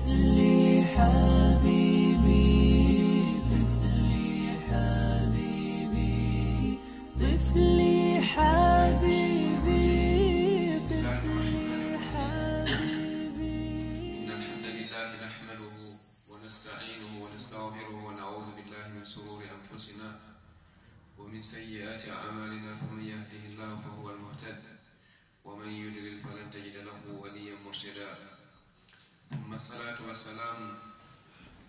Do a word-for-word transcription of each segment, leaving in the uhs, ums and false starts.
طفلي حبيبي، طفلي حبيبي، طفلي حبيبي، بسم الله الرحمن طفلي الرحيم. حبيبي. إن الحمد لله نحمده ونستعينه ونستغفره ونعوذ بالله من شرور أنفسنا ومن سيئات أعمالنا، فمن يهده الله فهو المهتد، ومن يضلل فلن تجد له وليا مرشدا. ثم الصلاة والسلام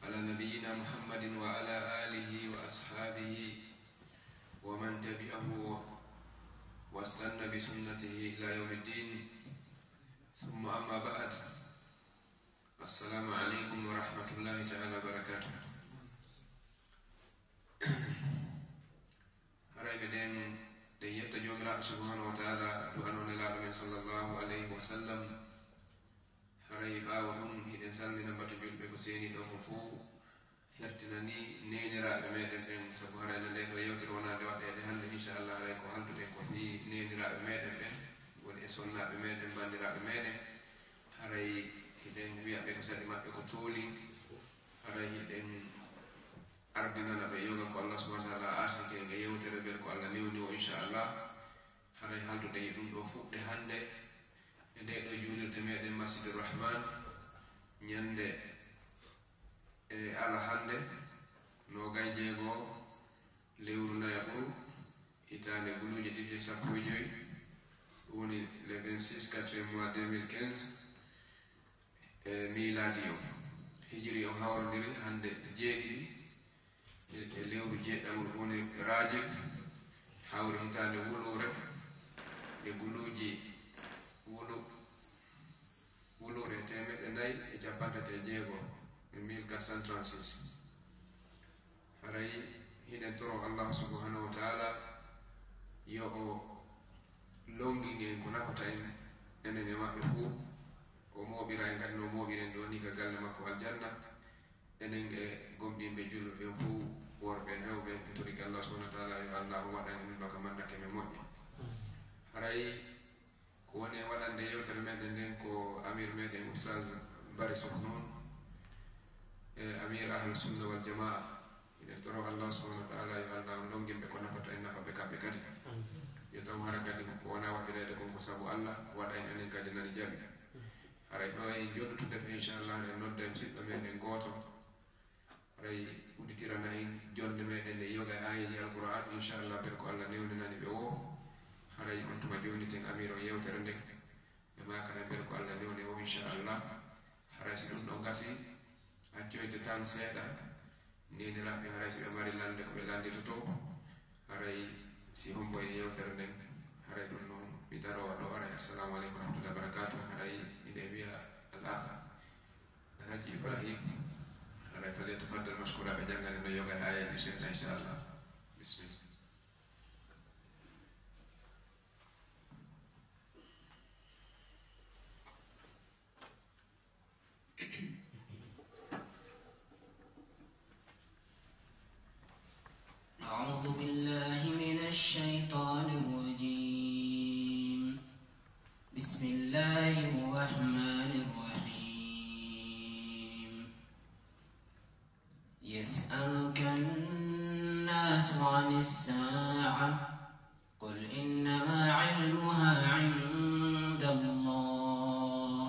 على نبينا محمد وعلى آله وأصحابه ومن تبعه واستن بسنته إلى يوم الدين. ثم أما بعد. السلام عليكم ورحمة الله تعالى وبركاته. Haray meɗen ɗen yetta Joomiraaɗo subhanahu wa taala, du'ano Nelaaɗo men sallallahu alayhi wa sallam. Haray ɓaawo ɗum, hiɗen salmina batu julɓe ko seeni ɗo ko fow, hertinani neeniraaɓe meɗen ɓen, sabu haray nde ɗo yewtere wonaa nde waɗeede hannde, inchallah, haray ko halduɗen ko fii neeniraaɓe meɗen ɓen, woni e sonnaaɓe meɗen, banndiraaɓe meɗen. Haray hiɗen wi'a ɓe ko sari maɓɓe ko tooli, haray hiɗen ardinana ɓe yoga ko Allah subhanahu wa taala arsike e nge yewtere, mbele ko Allah newni o, inchallah. Haray halduɗen e ɗum ɗo fuɗɗe hannde e nde ɗo juulirde meɗen Masjidu Rahman, ñande e alahannde, noogay jeego lewru nayaɓuru, hitaande guluuje ɗiɗi e sappo e joy, ɗum woni le vingt-six quatrième mois deux mille quinze, e miilaadi o. Hijiri o hawrondiri hannde jeeɗiɗi e, e lewru jeeɗiɗaɓuru, woni Rajib, hawri hitaande wuluure e guluuji wulu-, wuluure e teemeɗɗe nayi e cappanɗe tati e jeego e mille quatre cent trente-six. Haray hiɗen toro Allah subhanahu wa taala yo o longin en ko nafata en, enen e maɓɓe fow. O mooɓira en kadi no mooɓiren ɗo ni ka galle makko aljanna. Enen e gomɗinɓe julɓe ɓen fow, worɓe e rewɓe, en torike Allah subhanahu wa taala yo Allah waɗan en ɗo ka mandake men moƴƴe. Haray ko woni e waɗande yewtere meɗen nden ko Amir meɗen Oustaz Bari Sow noon, e Amir Ahlu Sunna wal Jamaa. Miɗen toro Allah subhanahu wa taala yo Allah on longin ɓe ko nafata en, nafa ɓe kamɓe kadi. Yo taw hara kadi ko wona waɗireede kon ko sabu Allah, waɗa en enen kadi nani jaɓi. Haray ɗo en jonnutude ɓe, inchallah, en nodda en siɗɗo meɗen gooto. Haray udditirana en jonde meɗen nde yoga e aayeeji Alqur'an, inchallah, mbele ko Allah newninani ɓe o. Haray on tuma jonniten Amir o yewtere nden. Ɓe maakana mbele ko Allah newni o, inchallah. Haray si ɗum ɗon gasi, accoyte tan seeɗa, neeniraaɓe, haray si ɓe mari lande ko ɓe landitoto, haray si hombo e yewtere nden, haray ɗum noon mi daroo ɗo, haray assalamu aleykum wa rahmatullahi wa barakatuh, haray miɗen wiya al akh Alhaji Ibrahim, haray falyatafaddal mashkura, ɓe janngani no yoga e aayeeji seeɗa, inchallah. Bismillah. أعوذ بالله من الشيطان الرجيم. بسم الله الرحمن الرحيم. يسألك الناس عن الساعة، قل إنما علمها عند الله،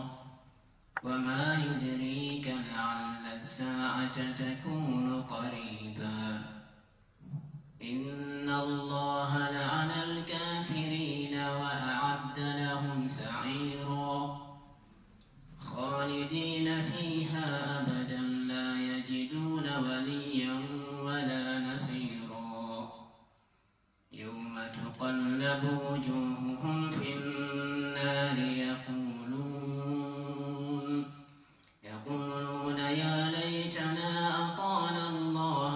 وما يدريك لعل الساعة تكون قريبا. إن الله لعن الكافرين وأعد لهم سعيرا، خالدين فيها أبدا، لا يجدون وليا ولا نصيرا. يوم تقلب وجوههم في النار يقولون، يقولون يا ليتنا أطعنا الله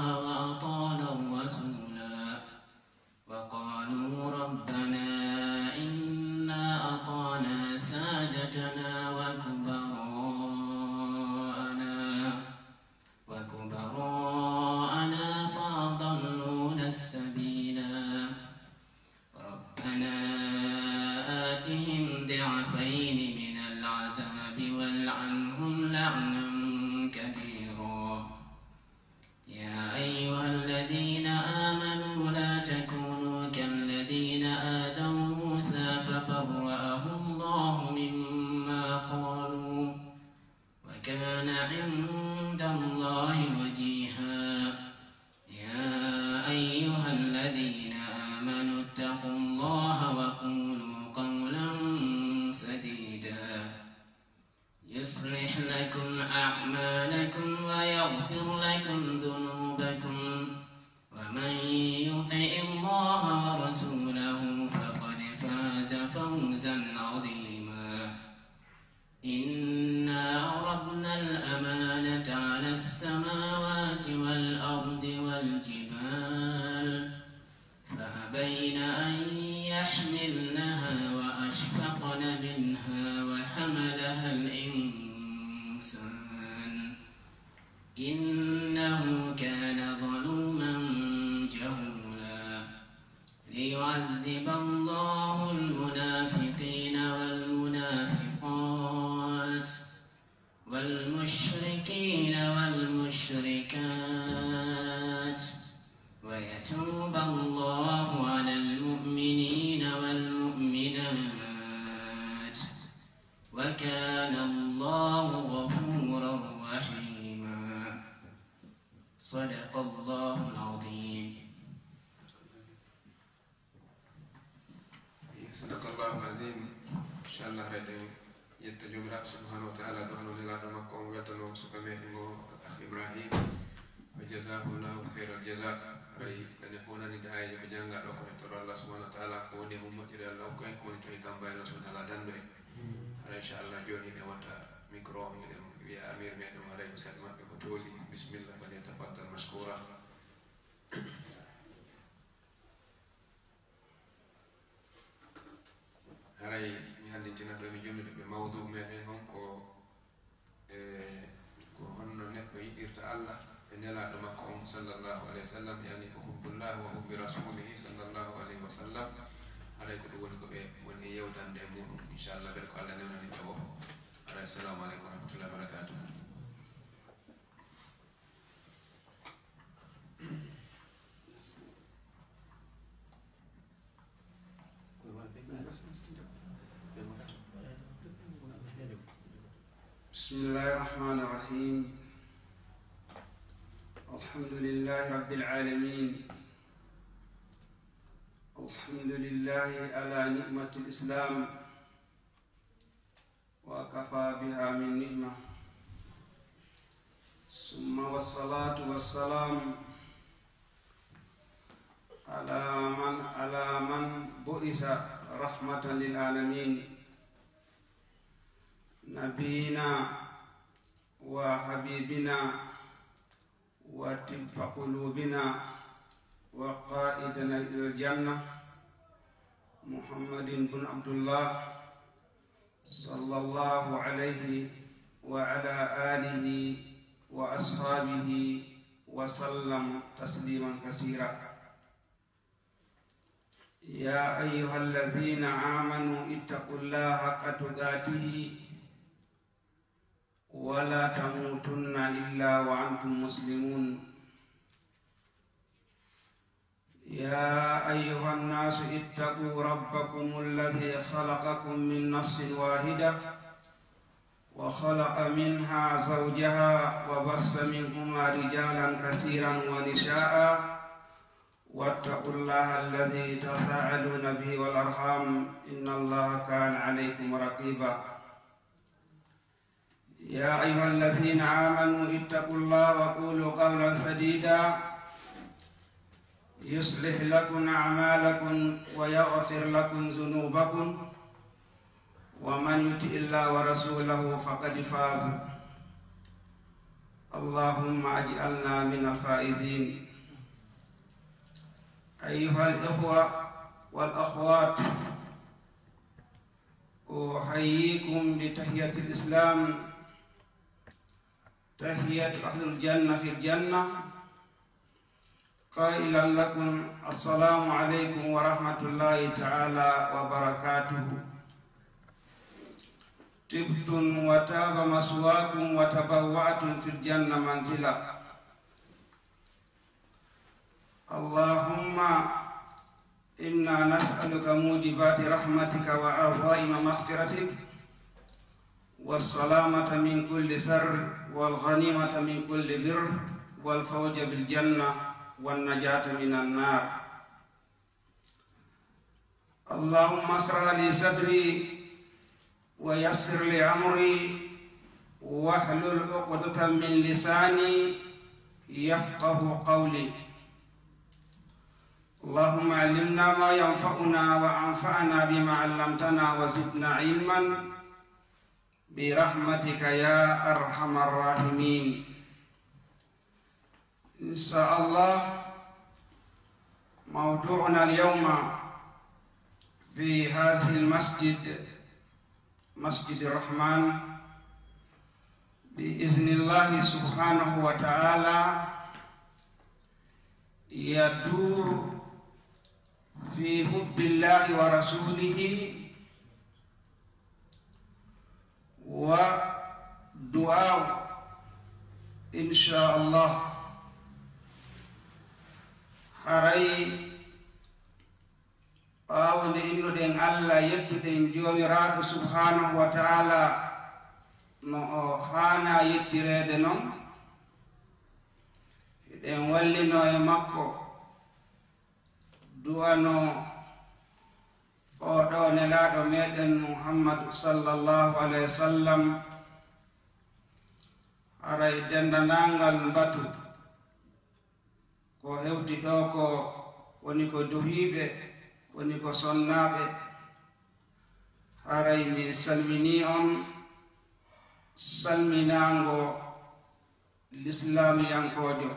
كان عند الله وجيها. يا أيها الذين آمنوا اتقوا الله وقولوا قولا سديدا. يصلح لكم أعمالكم ويغفر لكم ذنوبكم، ومن يطع الله ورسوله فقد فاز فوزا عظيما. إنا عرضنا الأمانة على السماوات والأرض والجبال فأبين أن يحملنها وأشفقن منها وحملها الإنسان إنه كان ظلوما جهولا. ليعذب الله المنافقين والمنافقات والمشركين والمشركات ويتوب الله على المؤمنين والمؤمنات وكان الله غفورا رحيما. صدق الله العظيم. Sadaqallahul azim. Inchallah, eɗen yetta Joomiraaɗo subhanahu wa taala, du'ano Nelaaɗo makko on, weltano suka meɗen o, Al Akh Ibrahim. Wa jazahullahu khairal jaza. Haray enen fof nani da'ayeeje ko jannga ɗo, ko en toro Allah subhanahu wa taala ko woni e mum moƴƴere Allah hokku en, ko woni to en kambayal Allah subhanahu wa taala dandu en. Haray inchallah jooni eɗen watta micro on, eɗen wiya amir meɗen haray ko seeɗa maɓɓe ko tooli. Bismillah, falyatafaddal mashkura. Haray mi anndintinat ɗo mi jonnude ɓe mawdu meɗen on ko e ko honno neɗɗo yiɗirta Allah e Nelaaɗo makko on sallallahu alayhi wa sallam, yani ko hubbullah wa hubbi rasulihi sallallahu alayhi wa sallam. Haray ko ɗum woni ko ɓe woni e yewtande e muɗum, inchallah, mbele ko Allah newnani ɓe o. Haray, assalamu aleykum wa rahmatullahi wa barakatuh. بسم الله الرحمن الرحيم. الحمد لله رب العالمين. الحمد لله على نعمة الإسلام وكفى بها من نعمة. ثم والصلاة والسلام على من، على من بعث رحمة للعالمين، نبينا وحبيبنا وطب قلوبنا وقائدنا إلى الجنة، محمد بن عبد الله، صلى الله عليه وعلى آله وأصحابه وسلم تسليما كثيرا. يا أيها الذين آمنوا اتقوا الله حق تقاته ولا تموتن إلا وأنتم مسلمون. يا أيها الناس اتقوا ربكم الذي خلقكم من نفس واحدة وخلق منها زوجها وبث منهما رجالا كثيرا ونساء واتقوا الله الذي تساءلون به والأرحام إن الله كان عليكم رقيبا. يا أيها الذين آمنوا اتقوا الله وقولوا قولا سديدا يصلح لكم أعمالكم ويغفر لكم ذنوبكم ومن يطع الله ورسوله فقد فاز. اللهم اجعلنا من الفائزين. أيها الإخوة والأخوات، أحييكم بتحية الإسلام، تحية أهل الجنة في الجنة، قائلا لكم السلام عليكم ورحمة الله تعالى وبركاته. طبتم وطاب مثواكم وتبوأتم في الجنة منزلا. اللهم إنا نسألك موجبات رحمتك وعزائم مغفرتك والسلامة من كل شر، والغنيمة من كل بر، والفوز بالجنة، والنجاة من النار. اللهم اشرح لي صدري، ويسر لي أمري، واحلل عقدة من لساني يفقه قولي. اللهم علمنا ما ينفعنا، وانفعنا بما علمتنا، وزدنا علما برحمتك يا أرحم الراحمين. إن شاء الله، موضوعنا اليوم في هذه المسجد، مسجد الرحمن، بإذن الله سبحانه وتعالى، يدور في حب الله ورسوله ودعاء، إن شاء الله. Haray ɓaawo nde innuɗen Allah, yettuɗen Joomiraaɗo subhaanahu wa ta'ala no o haana yettireede non, hiɗen wallino e makko, du'ano oo ɗoo nelaaɗo meɗen Muhammadu sallallahu alayhi wa sallam. Haray denndanangal mbatu ko hewti ɗoo ko woni ko duhiiɓe, woni ko sonnaaɓe. Haray min salminii on salminaango lislaamiyankoojo.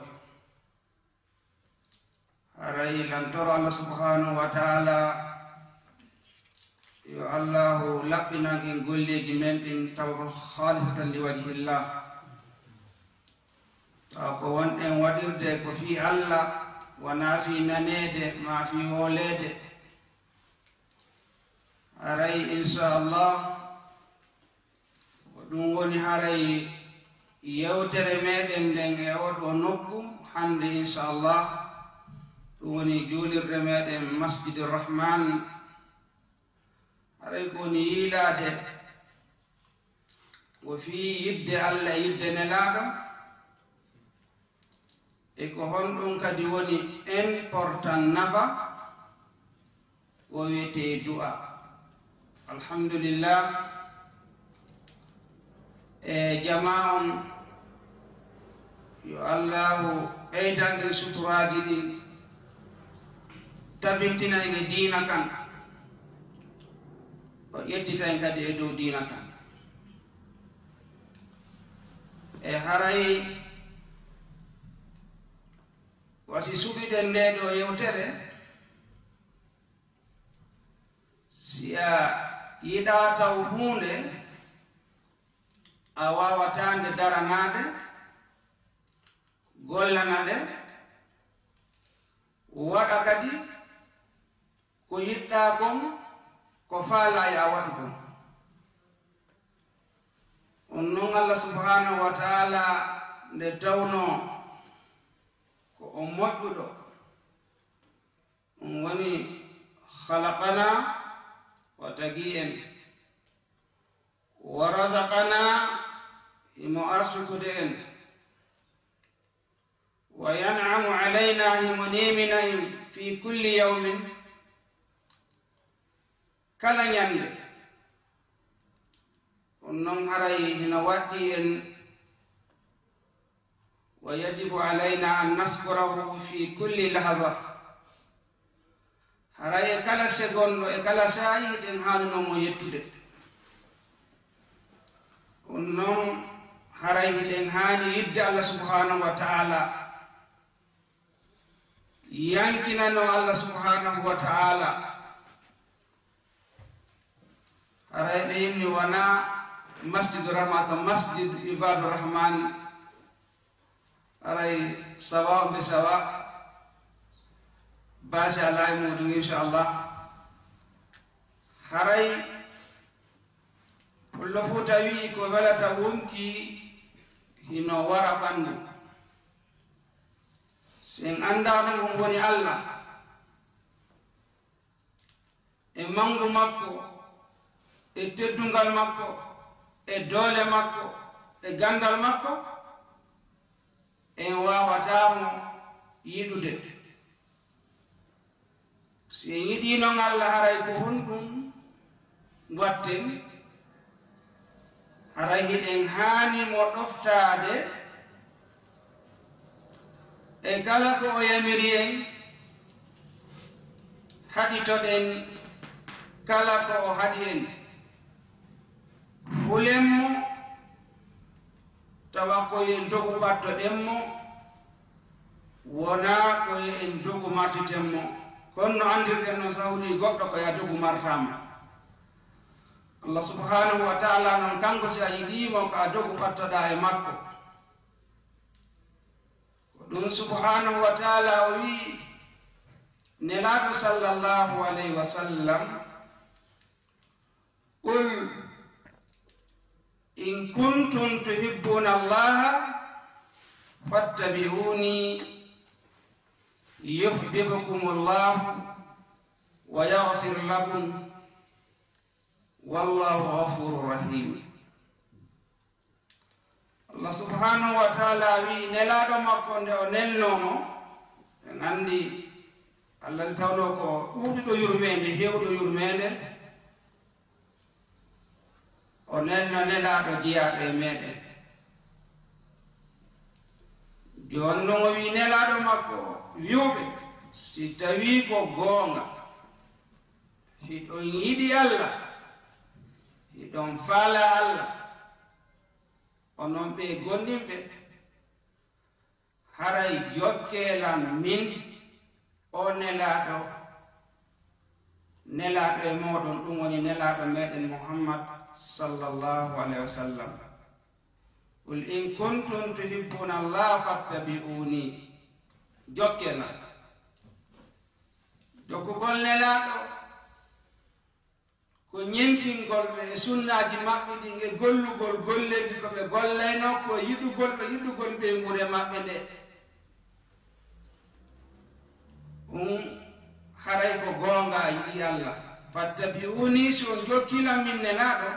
Haray lantoro Allah subhaanahu wa ta'ala, yo Allahu laɓɓinan en golleeji men ɗin taw ko haalisatan li wajhillah. Taw ko wonɗen waɗirde ko fii Allah, wanaa fii naneede maa fii wooleede. Haray, insha Allah, ko ɗum woni haray yewtere meɗen nden e oo ɗoo nokku hannde, insha Allah. Ɗum woni juulirde meɗen Masjidu Rahman. Haray ko woni yiilaade ko fii yidde Allah e yidde Nelaaɗo, e ko honɗum kadi woni important nafa ko wiyetee du'a. Alhamdulillah, e jamaa on, yo Allahu ɓeydan en suturaaji ɗin, tabintina en e diina kan, o ƴettita en kadi e dow diina kan. E haray, wasi suɓiɗen ndee ɗoo yewtere, si a yiɗaa taw huunde, a waawataa nde daranaade, gollana nde, waɗa kadi ko yiɗɗaa kon, ko faalaa yo a waɗu kon. On non Allah subhanahu wa ta'ala nde tawnoo ko o moƴƴuɗo, ɗum woni khalaqana, o tagii en, wa razaqana, himo arsukude en, wa yan'amu alayna, himo neemina en fi kulli yawmin, kala ñannde. On non haray hino waɗɗii en, wa yajibu alayna an naskurahu fi kulli lahza. Haray e kala segondo, e kala saa'i, hiɗen haanunoo mo yettude. On non haray hiɗen haani yidde Allah subhanahu wa ta'ala, yankinanoo Allah subhanahu wa ta'ala. Haray ɓe inni wonaa Masjidu Rahman, ko Masjid Ibadu Rahman. Haray sawa on ɓe sawa, baasi alaa e muɗum, insha Allah. Haray Pullo Fuuta wi'i ko welata wonki hino wara ɓanndu. Si en anndaano on woni Allah, e manngu makko, e teddungal makko, e doole makko, e ganndal makko, en waawataa mo yiɗude. Si en yiɗii non Alla, haray ko honɗum watten? Haray hiɗen haani mo ɗoftaade e kala ko o yamiri en, haɗitoɗen kala ko o haɗi en. Hulen mo, tawa ko yo en dogu ɓattoɗen mo, wonaa ko yo en dogu martiten mo. Kono no anndirɗen non, sahunii goɗɗo ko yo a dogu martaa mo. Allah subhanahu wa ta'ala non, kanko si a yiɗii mo, ko a dogu ɓattoɗaa e makko. Ko ɗum subhanahu wa ta'ala o wi'i Nelaaɗo sallallahu alayhi wa sallam, قل إن كنتم تحبون الله فاتبعوني يحببكم الله ويغفر لكم والله غفور رحيم. Allah subhanahu wa ta'ala wi'i Nelaaɗo makko nde o nelnoo mo, en anndi Allah tawnoo ko ɗuuɗuɗo yurmeende, heewɗo yurmeende, o nelno Nelaaɗo jeyaaɗo e meeɗen. Jooni non o wi'i Nelaaɗo makko, wi'u ɓe, si tawii ko goonga, hiɗon yiɗi Allah, hiɗon faala Allah, onon ɓee gomɗinɓe, haray jokkee lan min, o Nelaaɗo, Nelaaɗo e mooɗon, ɗum woni Nelaaɗo meeɗen Muhammad sallallahu alayhi wa sallam. قل إن كنتم تحبون الله فاتبعوني. Jokkee lan. Jokkugol Nelaaɗo ko ñentingol ɓe e sunnaaji maɓɓe ɗin, e gollugol golleeji ko ɓe gollaynoo, ko e yiɗugol ɓe, yiɗugol ɓeynguure maɓɓe nde. Ɗum haray ko goonga, a yiɗi Allah. فاتبعوني, si on jokkii lan min Nelaaɗo,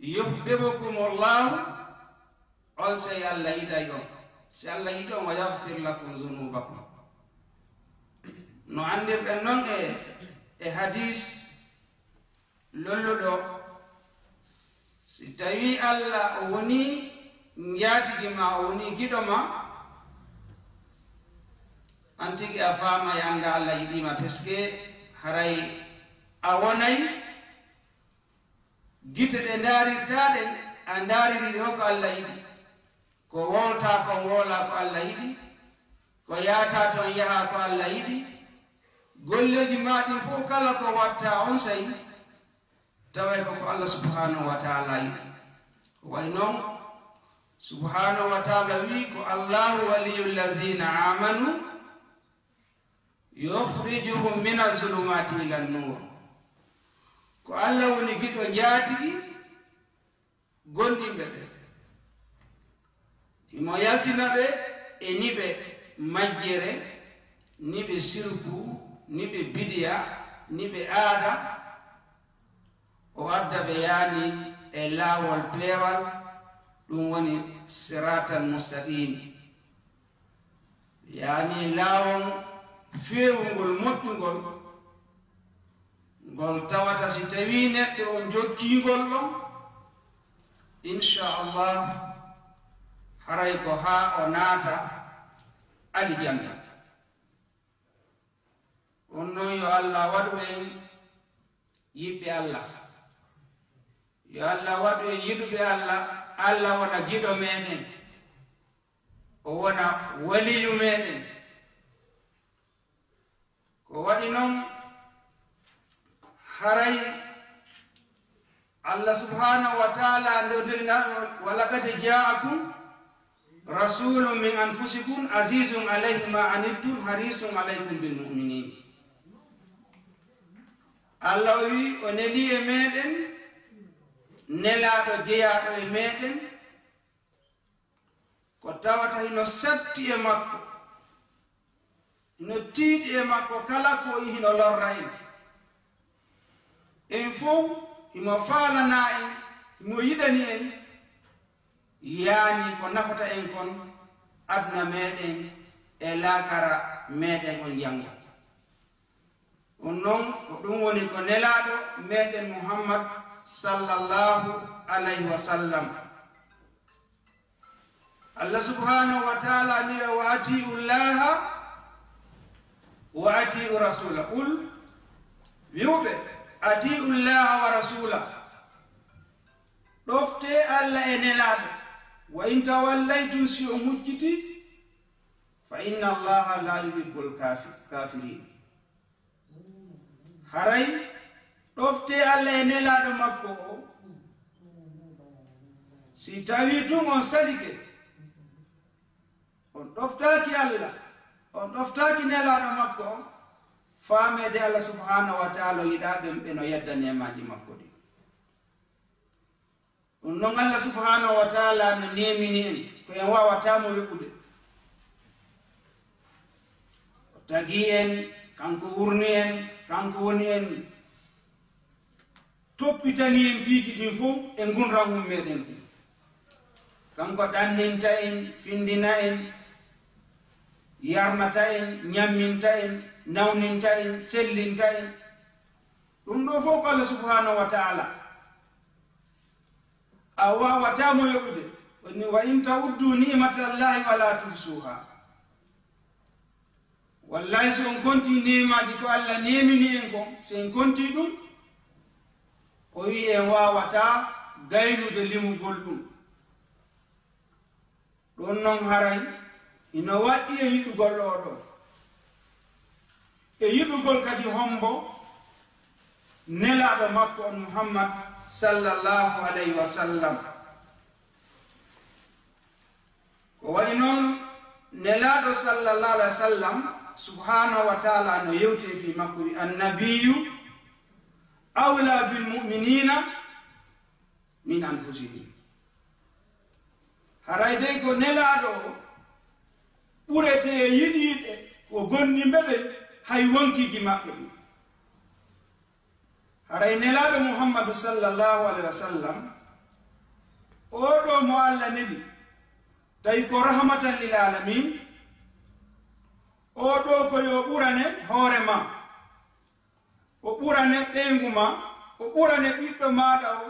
يحببكم الله, onsay Allah yiɗay on. Si Allah yiɗi on, ويغفر لكم ذنوبكم. No anndirɗen non e, e hadis lolluɗo, si tawii Allah o wonii njaatigi ma, o wonii giɗo ma, an tigi a faamay, anndaa Allah yiɗii ma, parce que haray a wonay gite ɗe ndaarirtaa ɗen, a ndaariri ɗo ko Allah yiɗi. Ko wowltaa kon wowlaa ko Allah yiɗi, ko yahtaa ton yahaa ko Allah yiɗi. Golleeji maa ɗin fof kala ko wattaa onsay, taway ko ko Allah subhanahu wa ta'ala yiɗi. Ko way non, subhanahu wa ta'ala wi'i ko, الله ولي الذين آمنوا يخرجهم من الظلمات إلى النور. Ko Allah woni giɗo njaatigi gomɗinɓe ɓe. Himo yaltina ɓe e niɓe majjere, niɓe sirku, niɓe bidiya, niɓe aada. O adda ɓe yaani e laawol peewal, ɗum woni siraatal mustaqim. Yaani laawol feewungol, moƴƴungol, ngol tawata si tawii neɗɗo on jokkii ngol ɗon, inchallah, haray ko haa o naata alijanna. On non, yo Allah waɗu en yiɓɓe Allah. Yo Allah waɗu en yiɗuɓe Allah, Allah wona giɗo meɗen, o wona waliyu meɗen. Ko waɗi non, haray Allah subhanahu wa ta'ala nde o nelirno, "Wa laqad ja'akum rasulun min anfusikum azizun alayhi ma anittum harisun alaykum bil mu'minin." Allah o wi, o neli e meɗen nelaaɗo jeyaaɗo e meɗen, ko tawata hino satti e makko, hino tiiɗi e makko, kala ko o yi hino lorra en. En fow himo faalana en, Mo yiɗani en, yaani ko nafata en kon aduna meɗen e laakara meɗen on janngo. Ɗum noon, ko ɗum woni ko nelaaɗo meɗen Muhammad sallallahu alayhi wa sallam. Allah subhanahu wa taala ni, "Wa atiu llaha wa atiu rasula." Qul, wi'uɓe, "Atiu llaha wa rasula." Ɗofte Allah e nelaaɗo. "Wa in tawallaytum," si o mujjiti, "fa inna allaha la yuhibbul kafi-, kafirin." Haray ɗofte Allah e nelaaɗo makko o. Si tawi tun on salike, on ɗoftaaki Allah, on ɗoftaaki nelaaɗo makko o, faameede Allah subhanahu wa taala yiɗaa ɓen, ɓe no yedda neemaaji makko ɗin. Ɗum noon, Allah subhanahu wa taala no neemini en ko en waawataa mo yoɓude. O tagi en, kanko wurni en, kanko woni en, toppitani en piiji ɗin fof e ngurndan meɗen ɗin. Kanko ɗanninta en, findina en, yarnata en, ñamminta en, nawninta en, sellinta en. Ɗum ɗo fof ko Allah subhanahu wa taala. A waawataa mo yoɓude. Woni, "Wa in ta'uddu ni'matallahi wa la tuhsuha." Wallahi, so on konti neemaaji ko Allah neemini en kon, so en konti ɗum, o wi'i en waawataa gaynude limugol ɗum. Ɗum noon haray hino waɗɗi e yiɗugol oo ɗoo. E yiɗugol kadi hombo nelaaɗo makko on Muhammad sallallahu alayhi wa sallam. Ko waɗi noon, nelaaɗo sallallahu alayhi wa sallam, subhanahu wa taala no yewti e fii makko, wi, "Annabiyyu awla bil mu'minina min anfusihim." Haray dey ko nelaaɗo o ɓuretee yiɗiiɗe ko gomɗinɓe ɓen, hay wonkiiji maɓɓe ɗin. Haray nelaaɗo Muhammadu sallallahu alayhi wa sallam, oo ɗoo mo Allah neli, tawi ko rahmatan lil alamin, oo ɗoo ko yo ɓurane hoore maa, o ɓurane ɓeyngu maa, o ɓurane ɓiɗɗo maaɗa o,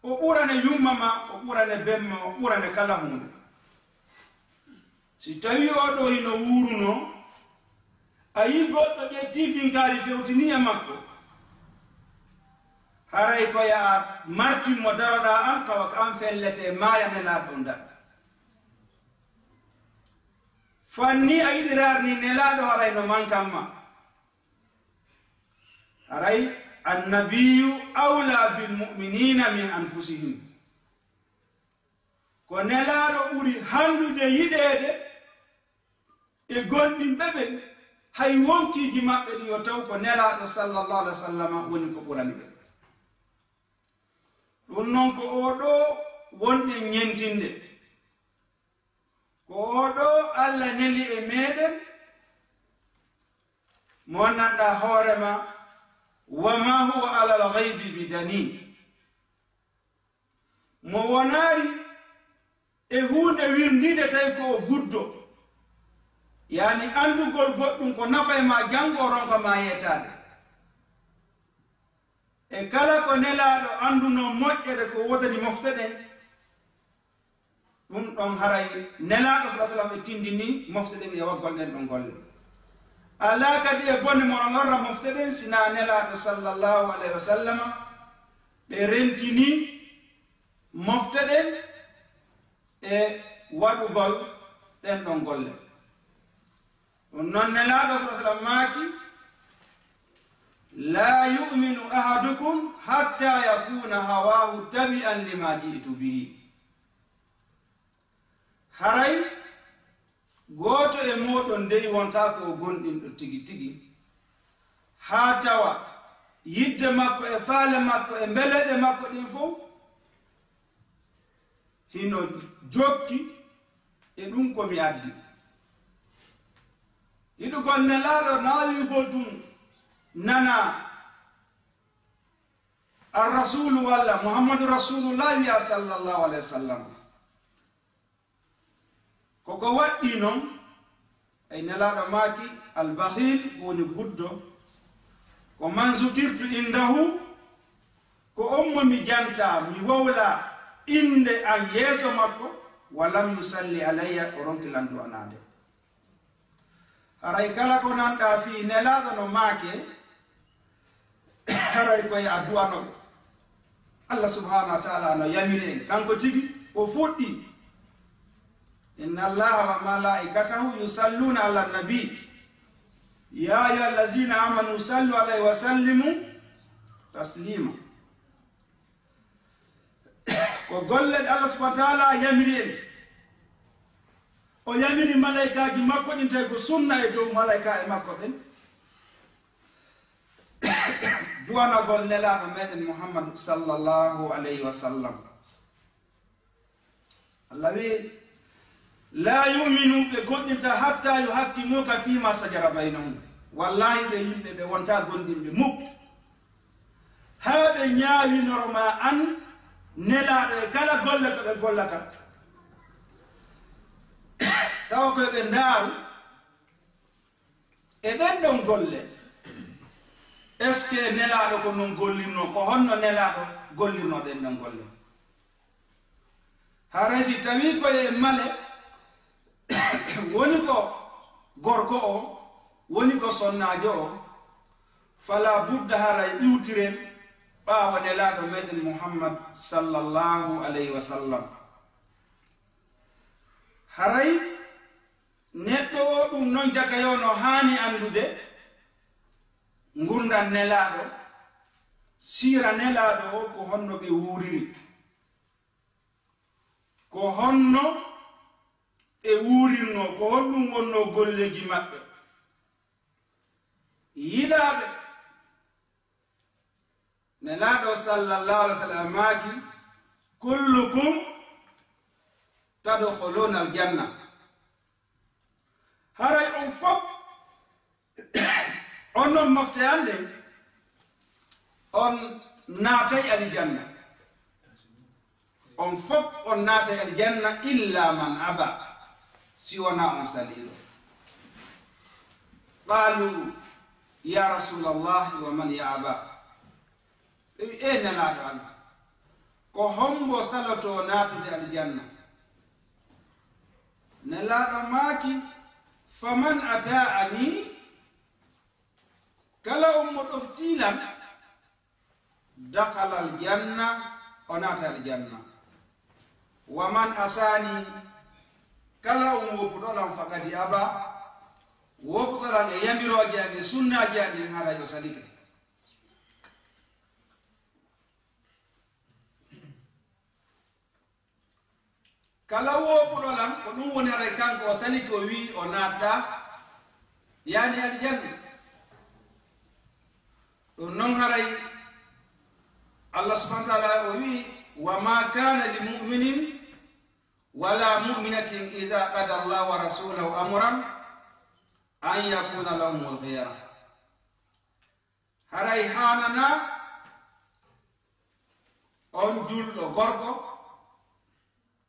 o ɓurane yumma maa, o ɓurane ben maa, o ɓurane kala huunde. Si tawii oo ɗoo hino wuurunoo, a yii goɗɗo ƴettii finkaari fewtinii e makko, haray ko yo a martin mo, daroɗaa an, tawa ko an felletee, maaya, nelaaɗo on daɗa. Fanni a yiɗiraar ni nelaaɗo, haray no mankan ma. Haray, "Annabiyyu awla bil mu'minina min anfusihim." Ko nelaaɗo ɓuri handude yiɗeede e gomɗinɓe ɓen, hay wonkiiji maɓɓe ɗin, yo taw ko nelaaɗo sallallahu alayhi wa sallam woni ko ɓurani ɓe. Ɗum noon ko oo ɗoo wonɗen ñentinde. Ko oo ɗoo Allah neli e meɗen, mo wonnanɗaa hoore ma, "Wa ma huwa alal ghaybi bi danin." Mo wonaari e huunde wirndiinde tawi ko o guddo, yaani anndugol goɗɗum ko nafa e ma janngo, o ronka ma yeetaade. E kala ko nelaaɗo anndunoo moƴƴere ko wodani mofte ɗen, ɗum ɗon haray nelaaɗo sallallahu alayhi wa sallam e tindini mofte ɗen e waggol ɗen ɗon golle. Alaa kadi e bone mo no lorra mofte ɗen, sinaa nelaaɗo sallallahu alayhi wa sallam ɓe rentini mofte ɗen e waɗugol ɗen ɗon golle. Ɗum noon nelaaɗo sallallahu alayhi wa sallam maaki, "La yu'minu ahadukum hatta yakuna hawahu tabi'an lima ji'tu bihi." Haray gooto e mooɗon dey wontaa ko o gomɗinɗo tigi tigi, haa tawa yidde makko e faale makko e mbeleɗe makko ɗin fof hino jokki e ɗum ko mi addi. Yiɗugol nelaaɗo, naawirgol ɗum nanaa. Ar-Rasulu walla Muhammadu Rasulullah wiya sallallahu alayhi wa sallam. Ko ko waɗɗii noon, ay Nelaaɗo maaki, al-bakhil, ko woni guddo, ko man zukirtu indahu, ko on mo mi janta, mi wowla innde an yeeso makko, wa lam yusalli alayya, o ronki lan du'anaade. Haray kala ko nanɗaa fii Nelaaɗo no maake, haray ko e a du'ano ɓe. Allah subhanahu wa ta'ala no yamiri en, kanko tigi o fuɗɗi. Inna Allaha wa malaikatahu yusalluna ala nabi. Ya ayyuha allazina amanu sallu alayhi wa sallimu taslima. Ko golle ɗe Allah subhanahu wa ta'ala yamiri en. O yamiri malaykaaji makko ɗin, tawi ko sunna e dow malaykaaɓe makko ɓen. Du'anagol Nelaaɗo meɗen Muhammadu sallallahu alayhi wa sallam. Allah wi, "La yu'minu", ɓe goɗɗinta, "hatta yuhakkimuka fima shajara baynahum." Wallahi, ɓe yimɓe ɓe wonta gondinɓe muk. Haa ɓe ñaawinoro ma an Nelaaɗo e kala golle ko ɓe gollata. Tawa ko ɓe ndaaru e ɗen ɗon golle. Est-ce que Nelaaɗo ko non gollirno? Ko honno Nelaaɗo gollirno ɗen ɗon golle? Haray si tawii ko e male, woni ko gorko o, woni ko sonnaajo o, fala budda haray iwtiren ɓaawo Nelaaɗo meɗen Muhammad sallallahu alayhi wa sallam. Haray neɗɗo o ɗum non jaka yo no haani anndude ngurndan Nelaaɗo, siira Nelaaɗo o, ko honno ɓe wuuriri. Ko honno ɓe wuurirnoo, ko honɗum wonnoo golleeji maɓɓe? Yiɗaaɓe, Nelaaɗo sallallahu alaihi wa sallam maaki, "Kullukum tadkhuluna al-janna." Haray on fof, on non mofte an ɗen, on naatay aljanna. On fof on naatay aljanna illa man aba, si wonaa on saliiɗo. Qaalu, ya Rasuulallahi, wa man ya aba? Ɓe wi, ee Nelaaɗo Allah, ko hombo salotoo naatude aljanna? Nelaaɗo maaki, faman ataani, kala on mo ɗoftii lan, dakhala aljanna, o naata aljanna. Wa man asaani, kala on woppuɗo lan, faqad aba, woppuɗo lan e yamirooje an e sunnaaji an ɗin, haray o salike. Kala woopuɗo lan, ko ɗum woni haray kanko o salike, o wi'i o naattaa, yaani aljanna. Ɗum non haray Allah subhanahu wa ta'ala o wi'i, "Wa ma kana li mu'minin wa la mu'minatin idha qada Allahu wa rasulahu amran an yakuna lahumul khiyara." Haray haananaa on julɗo gorko,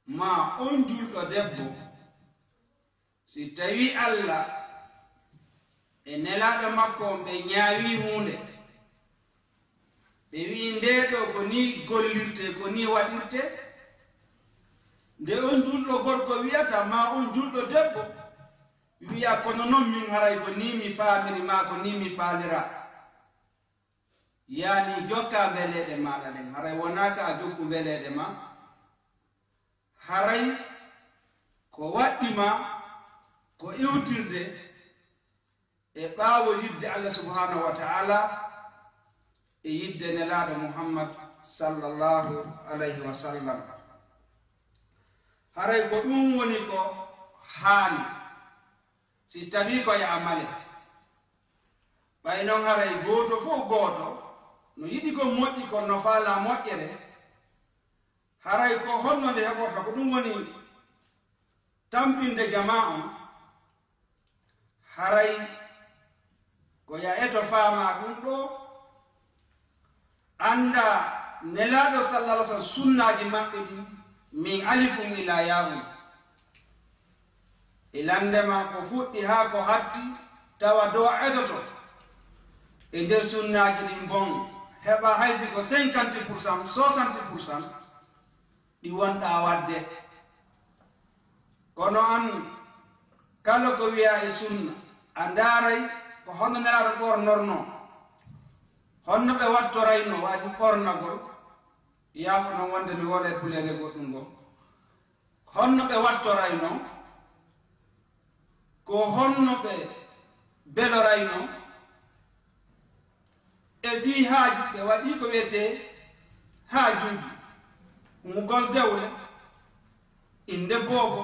maa on julɗo debbo, si tawii Alla e Nelaaɗo makko on ɓe ñaawii huunde, ɓe wi'i, "Ndee ɗoo ko nii gollirtee, ko nii waɗirtee." Nde on julɗo gorko wi'ata, maa on julɗo debbo wi'a, "Kono non min haray ko nii mi faamiri, maa ko nii mi faaliraa." Yaani jokkaa mbeleeɗe maaɗa ɗen, haray wonaa ka a jokku mbeleeɗe maa, haray ko waɗɗi maa ko iwtirde e ɓaawo yidde Allah subhanahu wa ta'ala e yidde Nelaaɗo Muhammad sallallahu alayhi wa sallam. Haray ko ɗum woni ko haani. Si tawii ko e a male, ɓay non haray gooto fof gooto no yiɗi ko moƴƴi kon, no faalaa moƴƴere, haray ko honno nde heɓorta? Ko ɗum woni tampinde jamaa on. Haray ko ya eto faamaa ɗum ɗoo, anndaa Nelaaɗo sallallahu alaihi wasallam, sunnaaji maɓɓe ɗin, min alifun ila yaa'un. E lannde ma ko fuɗɗi haa ko hatti, tawa dow a etoto. E nder sunnaaji ɗin bon, heɓa hay si ko cinquante pour cent, soixante pour cent, ɗi wonɗaa waɗde. Kono an, kala ko wiyaa e sunna, a ndaaray ko honno Nelaaɗo ɓornornoo, honno ɓe wattoraynoo, waaju ɓornagol, yaafo non wonde mi woola e puleere goɗɗum goo. Honno ɓe wattoraynoo, ko honno ɓe beloraynoo, e fii haaju, ɓe waɗi ko wiyetee haajuuji, huugol dewle, innde boobo,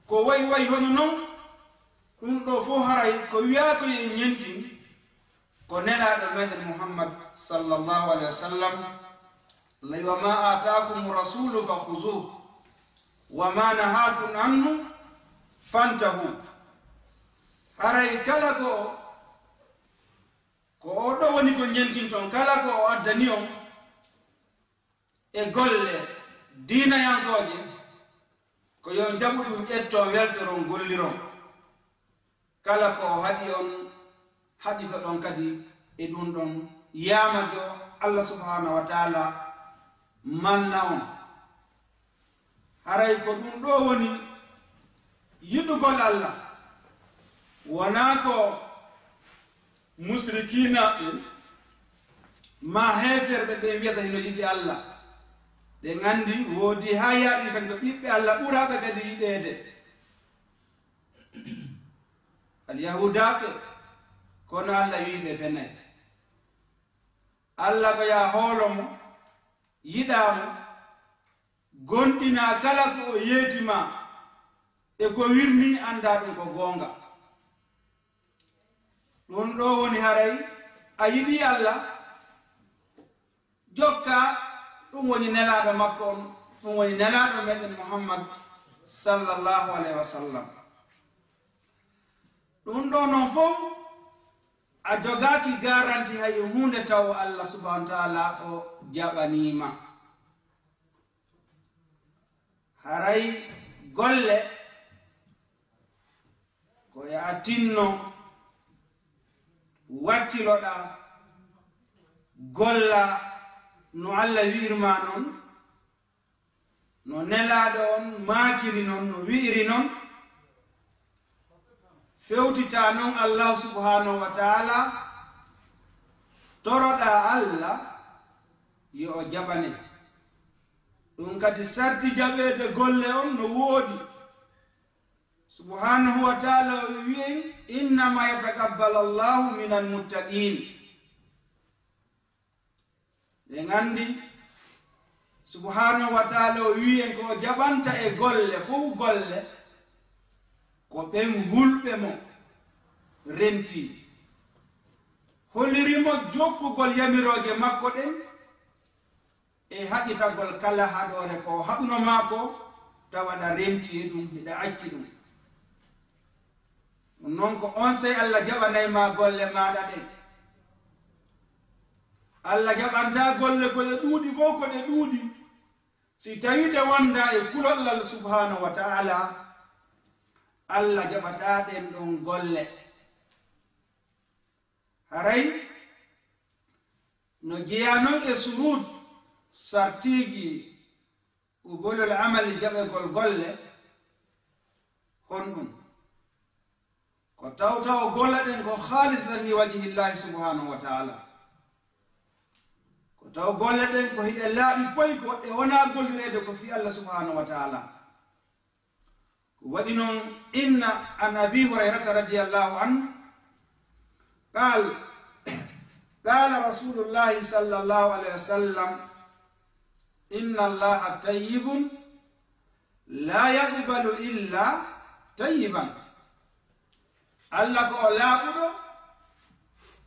ko wayi wayi hono non, ɗum ɗoo fof haray ko wiyaa ko yo en ñentin, ko Nelaaɗo meɗen Muhammad sallallahu alaihi wasallam, Allah wi, "Wa ma ataakumu rasulu fa khuzuhu, wa ma nahakum anhu fantahu." Haray kala ko, ko oo ɗoo woni ko ñentinton, kala ko o addani on e golle diinayankooje, ko yo on jaɓu ɗum, ƴetton, weltoron, golliron. Kala ko o haɗi on, haɗitoɗon kadi e ɗum ɗon yaamajo Allah subhanahu wa ta'ala manna on. Haray ko ɗum ɗoo woni yiɗugol Allah, wonaa ko musrikiina ɓen maa heeferɓe ɓen wiyata hino yiɗi Allah. Ɗen anndi woodi haa yaaɗi kan ko ɓiɓɓe Allah ɓuraaɓe kadi yiɗeede. Alyahuudaaɓe, kono Allah wii ɓe fenay. Allah ko yaa hoolo mo, yiɗaa mo, gomɗinaa kala ko o yeeti ma, e ko wirnii, anndaa ɗum ko goonga. Ɗum ɗoo woni haray a yiɗii Allah, jokkaa, ɗum woni Nelaaɗo makko on, ɗum woni Nelaaɗo meɗen Muhammad sallallahu alaihi wa sallam. Ɗum ɗoo non fof, a jogaaki garanti hay huunde taw Allah subhanahu wa ta'ala o jaɓanii ma. Haray golle ko yo a tinno wakkiloɗaa, golla no Allah wi'iri ma non, no Nelaaɗo on maakiri non, no wi'iri non, fewtitaa non Allah subhanahu wa ta'ala, toroɗaa Allah yo o jaɓane. Ɗum kadi sarti jaɓeede golle on no woodi. Subhanahu wa ta'ala o wi'i en, "Innama yataqabbalu Allahu minal muttaqin." Ɗen anndi, subhanahu wa ta'ala o wi'i en ko o jaɓanta e golle, fow golle, ko ɓen hulɓe mo renti. Holliri mo jokkugol yamirooje makko ɗen, e haɗitagol kala haɗoore ko o haɗuno maa ko, tawa ɗa renti e ɗum, hiɗa acci ɗum. Ɗum noon ko on sey Allah jaɓanay ma golle maaɗa ɗen. Allah jaɓanta golle ko ɗe ɗuuɗi fof ko ɗe ɗuuɗi. Si tawii ɗe wonda e kulol Allah subhanahu wa ta'ala, Allah jaɓata ɗen ɗon golle. Haray no jeyaa non e suruut, sartiiji, qubulul amali, jaɓegol golle, honɗum? Ko taw taw golle ɗen ko khalisatan li wajhillahi subhanahu wa ta'ala. Ko taw golle ɗen ko hiɗe laaɓi poy, ko ɗe wonaa gollireede ko fii Allah subhanahu wa ta'ala. Ko waɗi non inna an Abi Hurayrata radiyallahu anhu, qaal, qaala Rasulullahi sallallahu alayhi wa sallam, "Inna Allaha tayyibun la yaqbalu illa tayyiban." Allah ko o laaɓuɗo,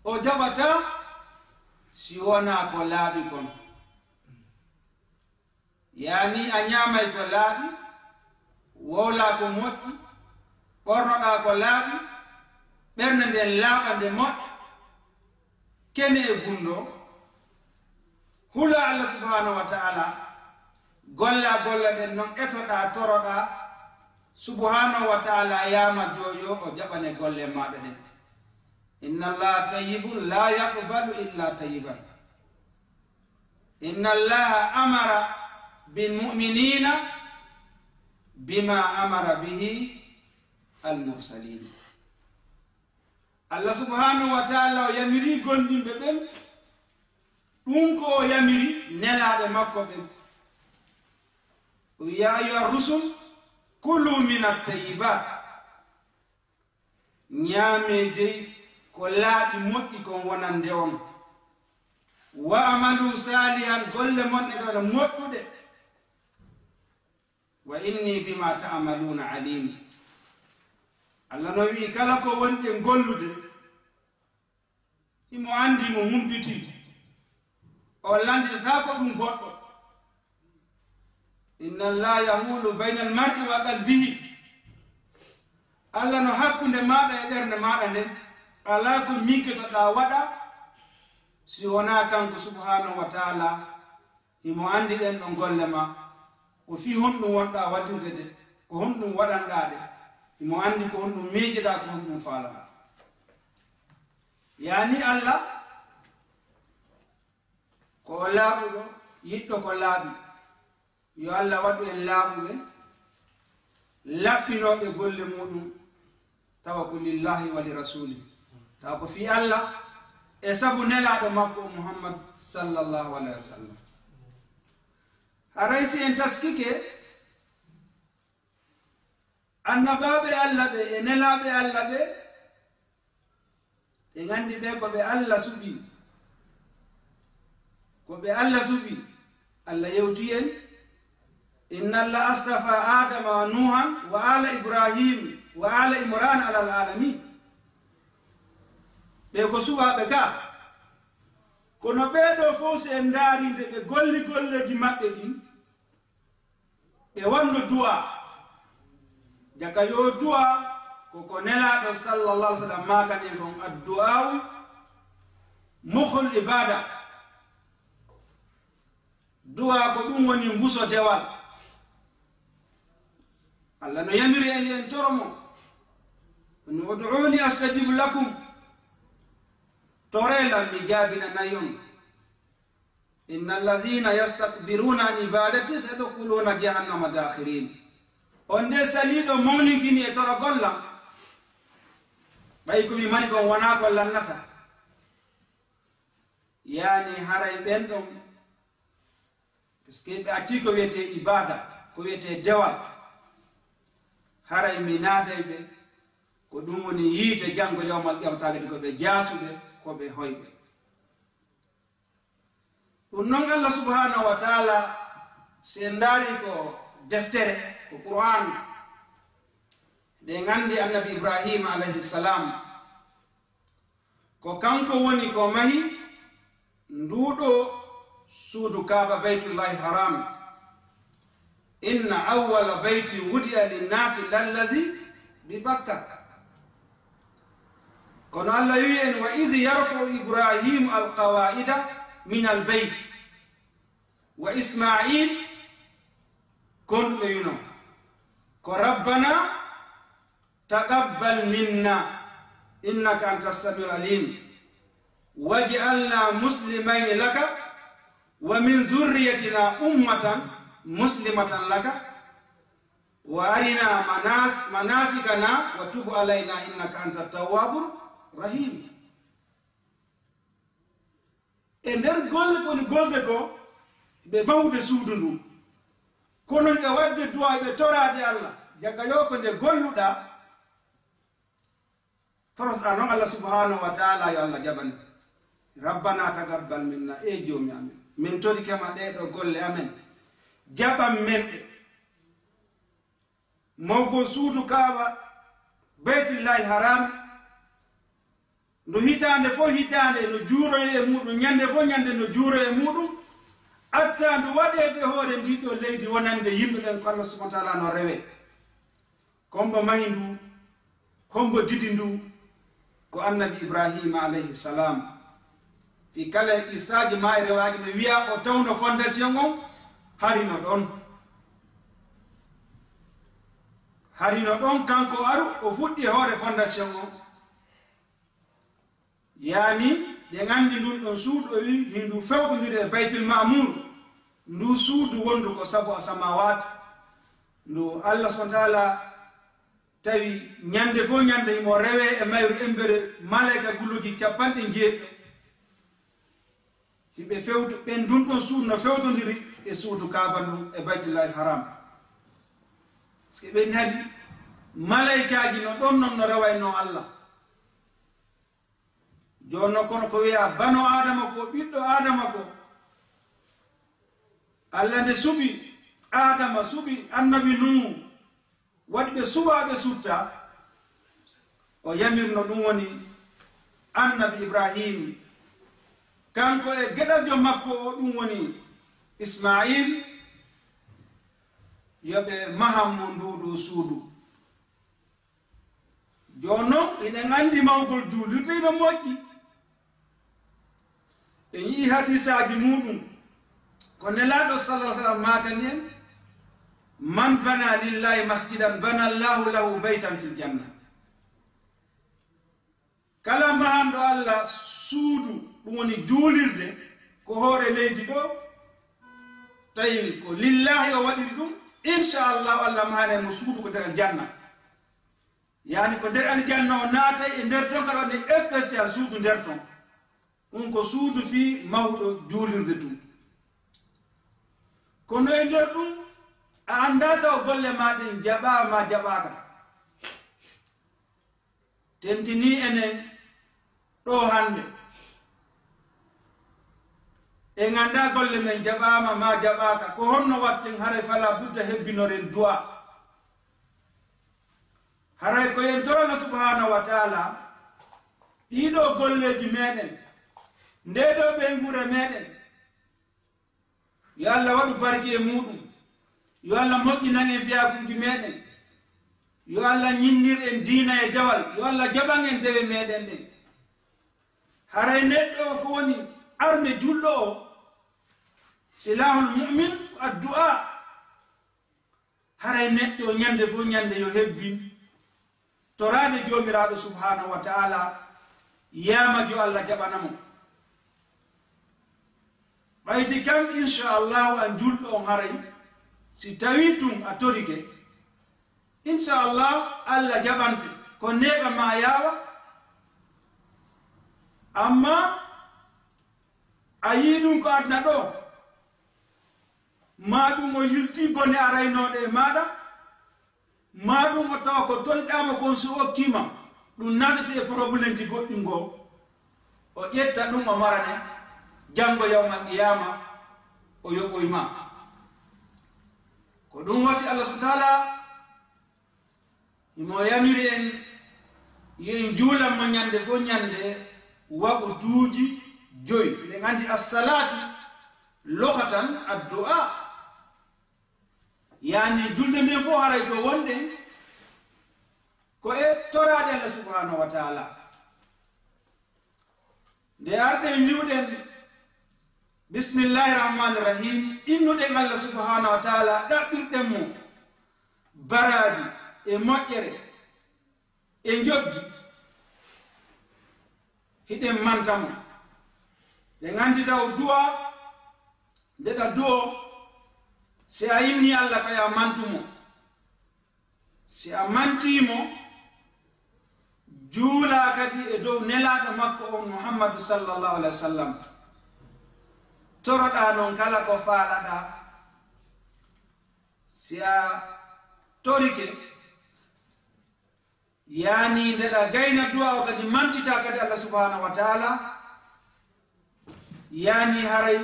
o jaɓataa si wonaa ko laaɓi kon. Yaani a ñaamay ko laaɓi, wowlaa ko moƴƴi, ɓornoɗaa ko laaɓi, ɓernde nden laaɓa nde moƴƴa, kene e gunndoo, Hula Allah subhanahu wa ta'ala, golla golle ɗen non, etoɗaa, toroɗaa, subhanahu wa ta'ala yaama joojo o jaɓane golle maaɗa ɗen. Inna Allaha tayyibun la yaqbalu illa tayyiban. Inna Allaha amara bil mu'minina bima amara bihi al mursalin. Allah subhanahu wa ta'ala o yamiri gomɗinɓe ɓen ɗun ko o yamiri nelaaɓe makko ɓen. O wi'i, "Ya ayyuha rusul, kulu min at-tayyibat." Ñaamee dey ko laaɓi moƴƴi kon wonande on. "Wa amalu salihan", golle mon ɗen kala moƴƴuɗe. "Wa inni bima ta'maluna alim." Allah no wi'i, kala ko wonɗen gollude, himo anndi mo humpitii. O lannditataa ko ɗum goɗɗo. "Inna Allaha yahulu baynal mar'i wa qalbihi." Allah no hakkunde maaɗa e ɓernde maaɗa nden. Alaa ko minkitoɗaa waɗa si wonaa kanko subhanahu wa ta'ala. Himo anndi ɗen ɗon golle ma, ko fii honɗum wonɗaa waɗirde de, ko honɗum waɗanɗaa de. Himo anndi ko honɗum miijiɗaa, ko honɗum faalaɗaa. Yaani Allah, ko o laaɓuɗo, yiɗɗo ko laaɓi. Yo Allah waɗu en laaɓuɓe, laɓɓinooɓe golle muɗum, tawa ko lillahi wa li rasuli, tawa ko fii Allah e sabu nelaaɗo makko Muhammad sallallahu alaihi wa sallam. Haray si en taskike, annabaaɓe Allah ɓe e nelaaɓe Allah ɓe, ɓe nganndi ɓe ko ɓe Allah suɓi. Ko ɓe Allah suɓi. Allah yewti en, "Inna Allah astafa Adama wa Nuhan wa ala Ibrahim wa ala Imran alal alamin." Ɓe ko suɓaaɓe ka. Kono ɓee ɗoo fow, si en ndaarinde ɓe golli golleeji maɓɓe ɗin, ɓe wanno du'a. Jaka yo du'a ko, ko nelaaɗo sallallahu alaihi wasallam maakani en kon, "Addu'a'u mukhul ibada." Du'a ko ɗum woni mbuso dewal. Allah no yamiri en, yo en toro mo. Kono, "Ud'uni astajib lakum." Toree lan, mi jaabinanay on. "Inna alladhina yastakbiruna an ibadati sayadkhuluna jahannama dakhirin." On de saliiɗo mawninkini e torogol lan, ɓay ko mi mari kon wonaa ko lannata. Yaani haray ɓen ɗon, parce que ɓe acci ko wiyetee ibada, ko wiyetee dewal. Haray mi naaday ɓe, ko ɗum woni yiite janngo yawmal qiyama, tagati ko ɓe jaasuɓe, ko ɓe hoyɓe. Ɗum non Allah subhanahu wa ta'ala, si en ndaari ko deftere, ko Qur'an, ɗen anndi annabi Ibrahima alayhi salam, ko kanko woni ko mahi nduuɗo suudu Kaaba, Baytullahi Haram. "Inna awwala bayti wudi'a linnasi lallazi bi Bakka." Kono Allah wi'i en, "Wa izi yarfa'u Ibrahimu alqawaida min albayt wa Isma'il," kon ɓe wino, ko, "Rabbana taqabbal minna innaka anta samiul alim, waj'alna muslimayni laka wa min zurriyatina ummatan muslimatan laka, wa arina manas-, manasikana, wa tub alayna innaka anta tawwabur rahim." E nder golle ko woni golde ko, ɓe mahude suudu ndu. Kono ɓe waɗde du'a, ɓe toraade Allah. Jaka yo ko nde golluɗaa, torotoɗaa non Allah subhanahu wa ta'ala, yo Allah jaɓane. "Rabbana taqabbal minna", e Joomi amen, min torike ma ɗee ɗoo golle amen, jaɓan men ɗe. Mawgol suudu Kaaba, Baytullahi Haram, ndu hitaande fof hitaande no juuroye e muɗum, ñande fof ñande no juuroye e muɗum, atta ndu waɗeede hoore ndii ɗoo leydi wonande yimɓe ɓen ko Allah subhanahu wa ta'ala no rewe. Kombo mahi ndu, kombo didi ndu, ko annabi Ibrahima alayhi salam. Fii kala e qissaaji maa e rewaaji no wiya o tawno fondation on harino ɗon. Harino ɗon kanko aru o fuɗɗi hoore fondation on. Yaani, ɗen anndi ndun ɗon suudu o wi hindu fewtondiri e Baytul Ma'mur, ndu suudu wondu ko sabu a samawat, ndu Allah subhanahu wa ta'ala tawi ñande fof ñande himo rewe e mayru embere malayka guluji capanɗe jeeɗiɗo. Hiɓe fewto, ɓen ndun ɗon suudu no fewtondiri e suudu Kaaba ndun e Baytullahil Haram. Parce que ɓen hadi malaykaaji no ɗon non no rewayno Allah. Jooni non kono ko wiya bano Adama ko, ɓiɗɗo Adama ko, Allah nde suɓi Adama, suɓi annabi Nuhu, waɗi ɓe suɓaaɓe sutta, o yamirno ɗum woni annabi Ibrahim, kanko e geɗaljo makko o ɗum woni Ismail, yo ɓe mahan mo nduuɗu suudu. Jooni non, hiɗen anndi mawgol juulirde ina moƴƴi. En yi'i hadisaaji muuɗum, ko Nelaaɗo sallallahu alaihi wasallam maakani en, "Man bana lillahi masjidan, bana Allahu lahu baytan fil janna." Kala mahanɗo Allah suudu, ɗum woni juulirde, ko hoore leydi ɗo, tawi ko lillahi o waɗiri ɗum, inchallahu Allah mahanay mo suudu ko nder aljanna. Yaani ko nder aljanna o naatay e nder ton, kadi waɗi spécial suudu nder ton. Ɗum ko suudu fii mahuɗo juulirde tun. Kono e nder ɗum, a anndaa taw golle maa ɗen jaɓaa maa jaɓaaka. Tentinii enen ɗoo hannde. En anndaa golle men jaɓaama maa jaɓaaka. Ko honno waɗten haray fala budda hebbinoren du'a. Haray ko en torana subhanahu wa ta'ala ɗiɗo golleeji meɗen, nde ɗo ɓeynguure meɗen. Yo Allah waɗu barki e muuɗum. Yo Allah moƴƴinan en fiyakuuji meɗen. Yo Allah ñinnir en diina e dewal. Yo Allah jaɓan en dewe meɗen ɗen. Haray neɗɗo o ko woni arme julɗo o, silahul mu'min ko addu'a. Haray neɗɗo o ñande fof ñande yo hebbin toraade Joomiraaɗo subhanahu wa ta'ala, yaama jo Allah jaɓana mo. Ɓayti kam, inchallahu, an julɗo on haray, si tawi tun a torike, inchallah, Allah jaɓante, ko neeɓa ma yaawa, amma a yii ɗum ko aduna ɗo, ma ɗum o yilti bone araynooɗo e maaɗa, ma ɗum o tawa ko toriɗaama kon so okkiima, ɗum naatete e probleemji goɗɗi ngo, o ƴetta ɗum o marane, janngo yawmal qiyama o yoɓoy ma. Ko ɗum wasi Allah subhanahu wa ta'ala, himo yamiri en yo en juulan mo ñande fof ñande waqtuuji joy. Eɗen anndi assalatu lughatan addu'a. Yaani julde nden fof haray ko wonɗen ko e toraade Allah subhanahu wa ta'ala. Nde arɗen wi'uɗen bismillahi rahmani rahim, innuɗen Allah subhanahu wa ta'ala, ɗaɓɓirɗen mo baraaji e moƴƴere e njoddi, hiɗen manta mo. Ɗen anndi taw du'a, nde ɗa du'o, si a inni Allah kay a mantu mo. Si a mantii mo, juulaa kadi e dow nelaaɗo makko on Muhammadu sallallahu alaihi wasallam. Toroɗaa non kala ko faalaɗaa. Si a torike, yaani nde ɗa gayna du'a o kadi mantitaa kadi Allah subhanahu wa ta'ala, yaani haray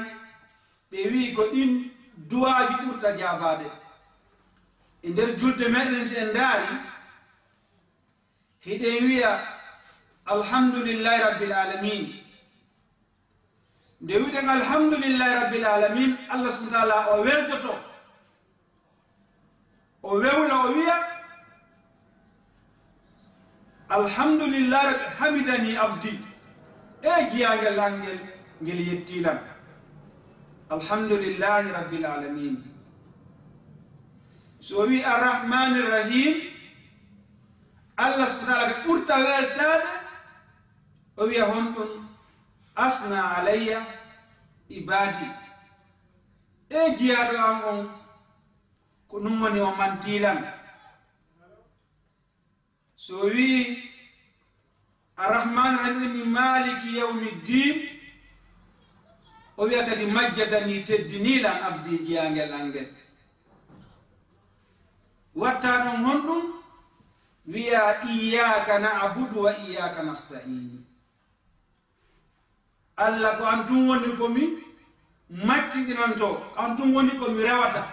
ɓe wi'i ko ɗin du'aaji ɓurta jaabaade. E nder julde meɗen si en ndaari, hiɗen wi'a, "Alhamdulillahi Rabbil Alamin." Nde wi'uɗen, "Alhamdulillahi Rabbil Alamin," Allah subhanahu wa ta'ala o weltoto. O wewla, o wi'a, "Alhamdulillahi Rabbi, hamidani abdi." E jiyaangel angel, ngel yetti lan. Alhamdulillahi rabbil alamin. So o wi Arrahmani Rahim, Allah subhanahu wa ta'ala ko ɓurta weltaade, o wiya honɗum, "Asna alayya ibadi." E jiyaaɗo am on, ko ɗum woni o manti lan. So o wii Arrahman Rahim, inni maliki yawmi ddin, o wiya kadi majjadani, teddini lan abdi, jiyaangel an ngel. Watta ɗon honɗum? Wiya iyyaka na'budu wa iyyaka nasta'in. Allah, ko an tun woni ko mi macciɗinanto, ko an tun woni ko mi rewata,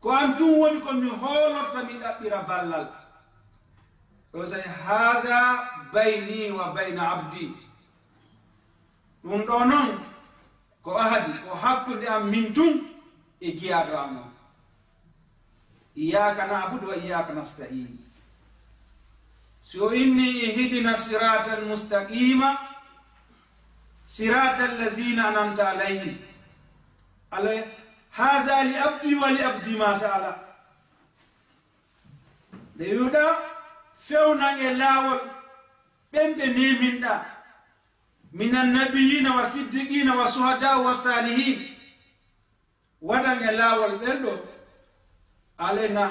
ko an tun woni ko mi hoolorta, mi ɗaɓɓira ballal. O say, "Haza bayni wa bayna abdi." Ɗum ɗo non ko ahadi, ko hakkunde am min tun e jiyaaɗo am on. Iyyaka na'budu wa iyyaka nasta'in. So inni ihdina siratal mustaqima, siratal lazina an'amta alayhim. Ala, haza li abdi wa li abdi ma sa'ala. Nde wi'uɗa, fewnan e laawol ɓen ɓe neeminɗa, minan nabiyina wa siddiqina wa suhada wa salihin. Waɗan e laawol ɓen ɗo, alena,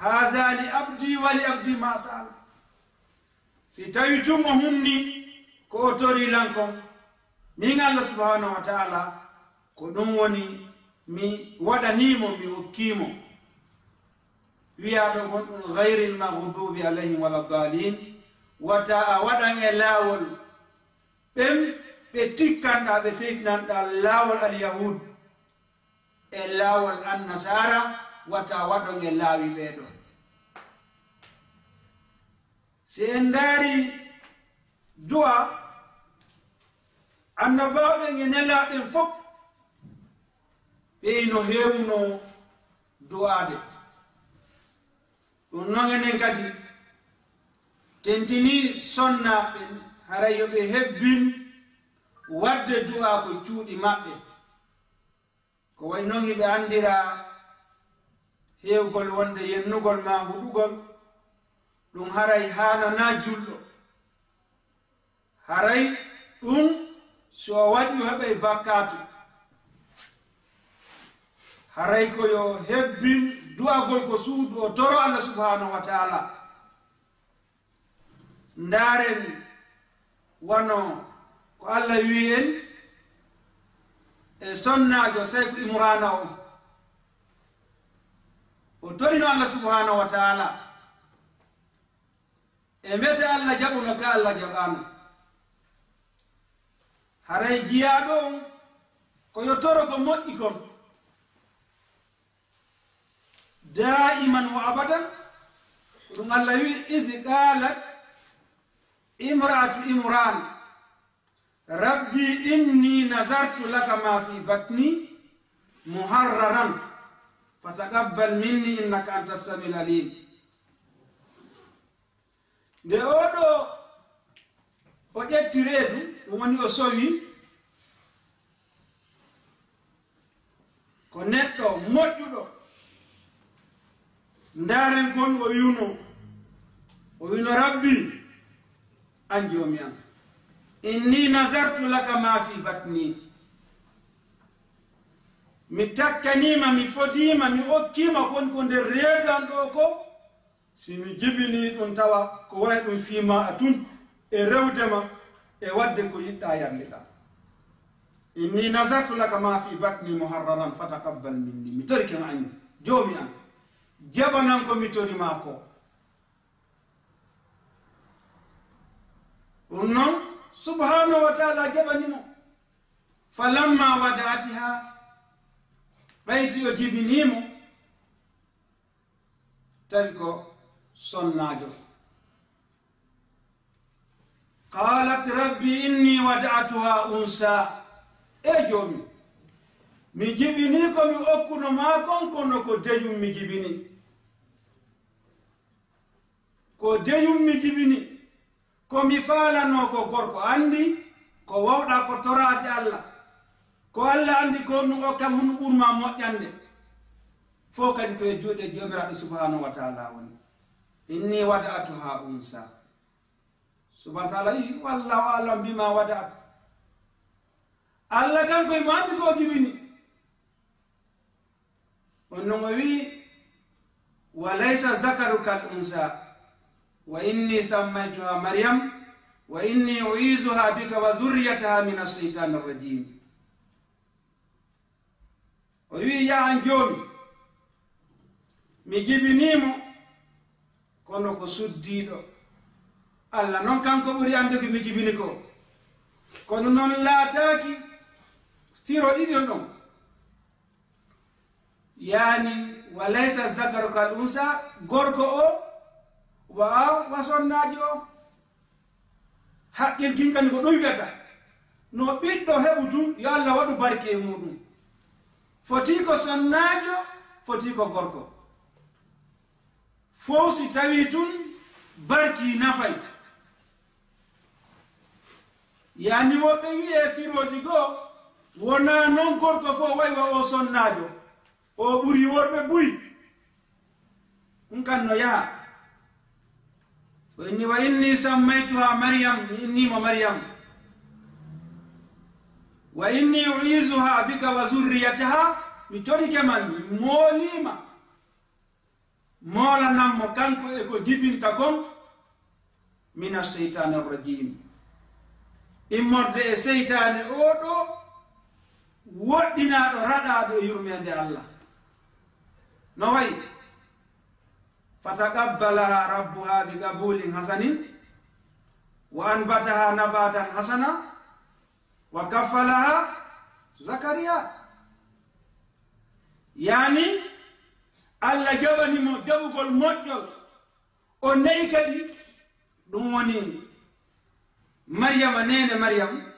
haza li abdi wa li abdi ma sa'ala. Si tawi tun o hunni ko o tori lan kon, min Allah subhanahu wa ta'ala, ko ɗum woni mi waɗanii mo, mi okkii mo. Wiyaa ɗo kon ɗum, ghayril maghdubi alayhim wala dalin, wata a waɗan e laawol ɓen ɓe tikkanɗaa, ɓe seytinanɗaa laawol alyahud e laawol annasara, wata waɗon e laawi ɓee ɗoo. Si en ndaari du'a, annabaaɓe ɓen e nelaaɓe ɓen fof, ɓe no heewunoo du'aade. Ɗum noon enen kadi, tentinii sonnaaɓe ɓen, haray yo ɓe hebbin waɗde du'a ko cuuɗi maɓɓe. Ko wayi noon hiɓe anndira heewgol wonde yennugol maa huɗugol, ɗum haray haananaa julɗo. Haray ɗum, so o waɗi, o heɓay bakkaatu. Haray ko yo hebbin du'agol ko suudu, o toro Allah subhanahu wa ta'ala. Ndaaren wano ko Allah wi'i en e sonnaajo Sayku Imraana o. O torino Allah subhanahu wa ta'ala. E mbete Allah jaɓuno ka Allah jaɓaano. Haray jiyaaɗo on ko yo toro ko moƴƴi kon. Daa'iman wa abadan, ko ɗum Allah wi'i, "Iz qaalat imra'atu Imran, rabbi inni nazartu laka ma fi batni muharraran, fataqabbal minni innaka anta samiul alim." Nde oo ɗoo o ƴetti reedu, ɗum woni o sowi, ko neɗɗo moƴƴuɗo. Ndaaren kon o wi'uno, o wi'uno, "Rabbi, an Joomi an, inni nazartu laka ma fi batni." Mi takkaniima, mi fodiima, mi okkiima kon ko nder reedu an ɗoo ko. Si mi jibinii ɗum tawa ko wonay ɗum fii maa a tun, e rewde ma, e waɗde ko yiɗɗaa yarliɗaa. Inni nazartu laka ma fi batni muharraran fataqabbal minni. Mi torike ma an, Joomi an. Jaɓanan ko mi tori maa ko. Ɗum noon, subhanahu wa ta'ala jaɓani mo. Falamma wada'atiha, ɓayti o jibinii mo, tawi ko sonnaajo. Qalat, rabbi, inni wada'tuha unsa. E Joomi, mi jibinii ko mi okkuno maa kon, kono ko deƴum mi jibini. Ko deƴum mi jibini. Ko mi faalanoo ko gorko, anndi o wawɗa ko toraade Allah. Ko Allah anndi ko ɗum o kam hunu ɓurma moƴƴande. Fof kadi ko e juuɗe Joomiraaɗo subhanahu wa taala woni. Inni wada'tuha unsa. Subhanahu wa taala wi, "Wallahu a'lam bima wada'at." Allah kanko imo anndi ko o jibini. On non o wi, "Wa laysa zakaru kal unsa, wa inni sammaytuha Maryam, wa inni u'izuha bika wa zurriyataha min ash-shaytanir rajim." O wi, "Ya an jooni, mi jibinimo, kono ko suddiiɗo." Allah non kanko ɓuri anndude mi jibini ko. Kono non laataaki firo ɗiɗo ɗon. Yaani, "Wa laysa zakaru kal unsa", gorko o wa, wa sonnaajo o. Haqqil gin kan ko ɗum wiyata. No ɓiɗɗo heɓu tun, yo Allah waɗu barke e muɗum. Foti ko sonnaajo, foti ko gorko. Fof si tawi tun barki nafay. Yaani woɓɓe wi'e firooti goo, wonaa non gorko fof wayi wa o sonnaajo. O ɓuri worɓe buy. Ɗum kan no yaha. O inni, "Wa inni sammaytuha Maryam", mi innimo Maryam. "Wa inni u'izuha bika wa zurriyataha", mi torike man, mi moolima. Moolanammo kanko e ko jibinta kon, mina seytaani rajim. Immorde e seytaane oo ɗoo, woɗɗinaaɗo, raɗaaɗo e yurmeende Allah. No wayi? "Fataqabbalaha rabbuha bi qabulin hasanin, wa anbataha nabatan hasana, wa kaffalaha Zakariya." Yaani, Allah jaɓani mo jaɓugol moƴƴol, o ne'i kadi, ɗum woni Maryama, neene Maryam,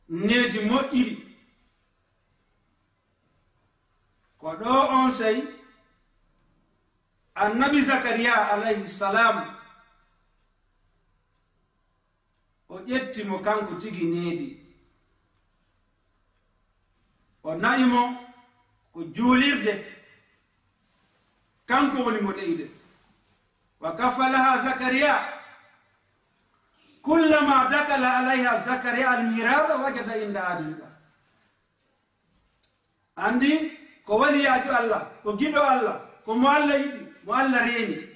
needi moƴƴiri. Ko ɗoo on sey Annabi Zakariya alayhi salam, o ƴetti mo kanko tigi needi. O na'i mo ko juulirde, kanko woni mo ne'ide. Wa kafalaha Zakariya. Kullama dakala alayha Zakariya almihraba wajada indaha rizqa. Anndi ko waliyaajo Allah, ko giɗo Allah, ko mo Allah yiɗi, mo Allah reeni.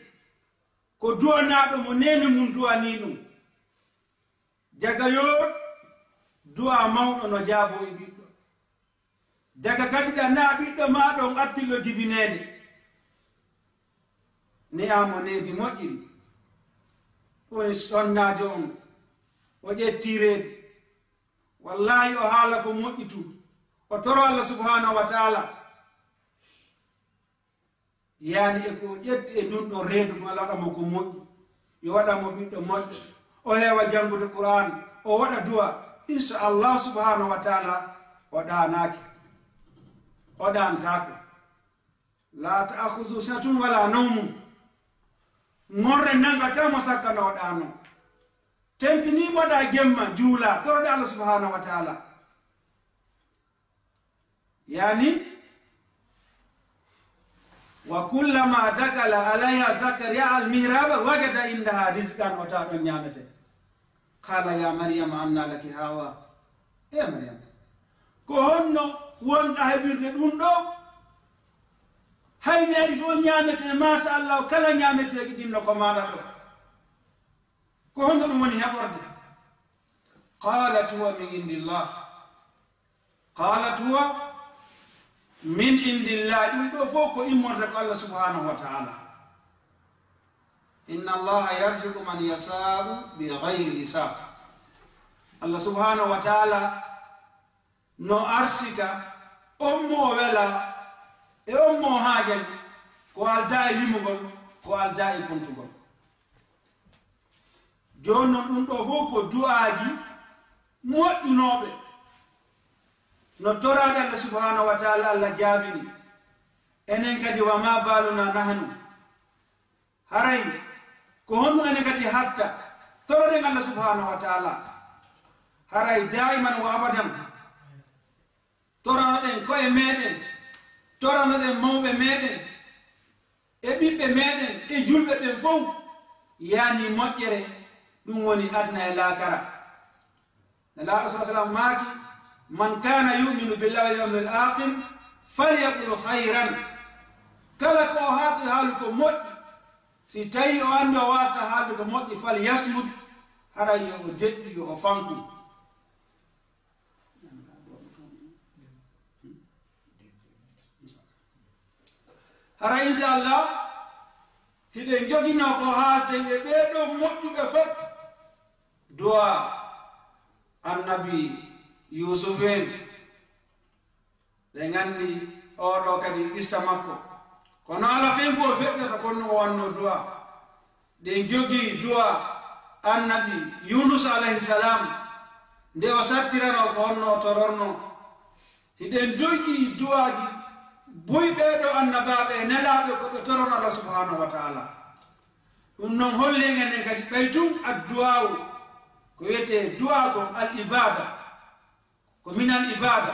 Ko duwanaaɗo mo neene mum duwanii ɗum. Jaga yoo du'a mawɗo no jaaboo e ɓiɗɗo. Jaga kadi ɗa naa ɓiɗɗo maa ɗon attillo jibineede. Ne'aa mo needi moƴƴiri. Ɗum woni sonnaajo on. O ƴetti reedu. Wallaahi o haala ko moƴƴi tun. O toro Allah subhanahu wa ta'ala. Yaani e ko o ƴetti e ndun ɗon reedu tun, Allah waɗa mo ko moƴƴi. Yo waɗa mo ɓiɗɗo moƴƴo. O heewa janngude Qur'an. O waɗa du'a. Insha Allah subhanahu wa ta'ala o ɗaanaaki. O ɗaantaako. La ta'khuzu sinatun wala nawmun. Ŋorre nangata mo sakka no o ɗaano. Tentini mo ɗa jemma juula, toroɗa Allah subhanahu wa ta'ala. Yaani, wa kullama dakala alayha Zakariya al-mihraba wajada indaha rizqan, o tawa ɗon ñaamete. Qala ya Maryama anna laki hawa. E Maryama, ko honno wonɗa heɓirde ɗum ɗo? Hay mi ari to ñaamete, masha Allah, kala ñaameteeɗi ɗin no ko maaɗa ɗo. Ko honno ɗum woni heɓorde? Qalat huwa min indillah. Qalat huwa min indillah. Ɗum ɗo fof ko immorde ko Allah subhanahu wa ta'ala. Inna Allaha yarzuqu man yasha'u bi ghayri hisab. Allah subhanahu wa ta'ala no arsika on mo o wela e on mo o haajani, ko aldaa e limugol, ko aldaa e kontugol. Jooni non ɗum ɗo fof ko du'aaji moƴƴunooɓe. No toraade Allah subhanahu wa ta'ala, Allah jaabini. Enen kadi, wa ma baluna nahnu. Haray, ko honno enen kadi hatta toroɗen Allah subhanahu wa ta'ala? Haray daayiman wa abadan, toranoɗen ko'e meɗen, toranoɗen mawɓe meɗen, e ɓiɓɓe meɗen, e julɓe ɓen fow, yaani moƴƴere, ɗum woni aduna e laakara. Nelaaɗo sa sallam maaki, "Man kana yu'minu billahi wal yawmil akhir, falyaqul khayran." Kala ko o haati haalu ko moƴƴi, si tawi o anndi o waawata haalde ko moƴƴi, "falyasmut," haray yo o deƴƴu, yo o fanku. Hara, inchallah, hiɗen joginoo ko haalten e ɓee ɗoo moƴƴuɓe fof. Du'a annabi Yuusuf en. Ɗen anndi oo ɗoo kadi qissa makko. Kono alaa fen ko o feƴƴata, kono o wannoo du'a. Ɗen jogii du'a annabi Yunus alayhi salam, nde o sattiranoo ko honno o torornoo. Hiɗen jogii du'aaji buy ɓee ɗoo annabaaɓe e nelaaɓe ko ɓe torono Allah subhanahu wa ta'ala. Ɗum noon holli en enen kadi ɓay tun addu'aawu ko wiyetee du'a ko al ibada. Ko minal ibada.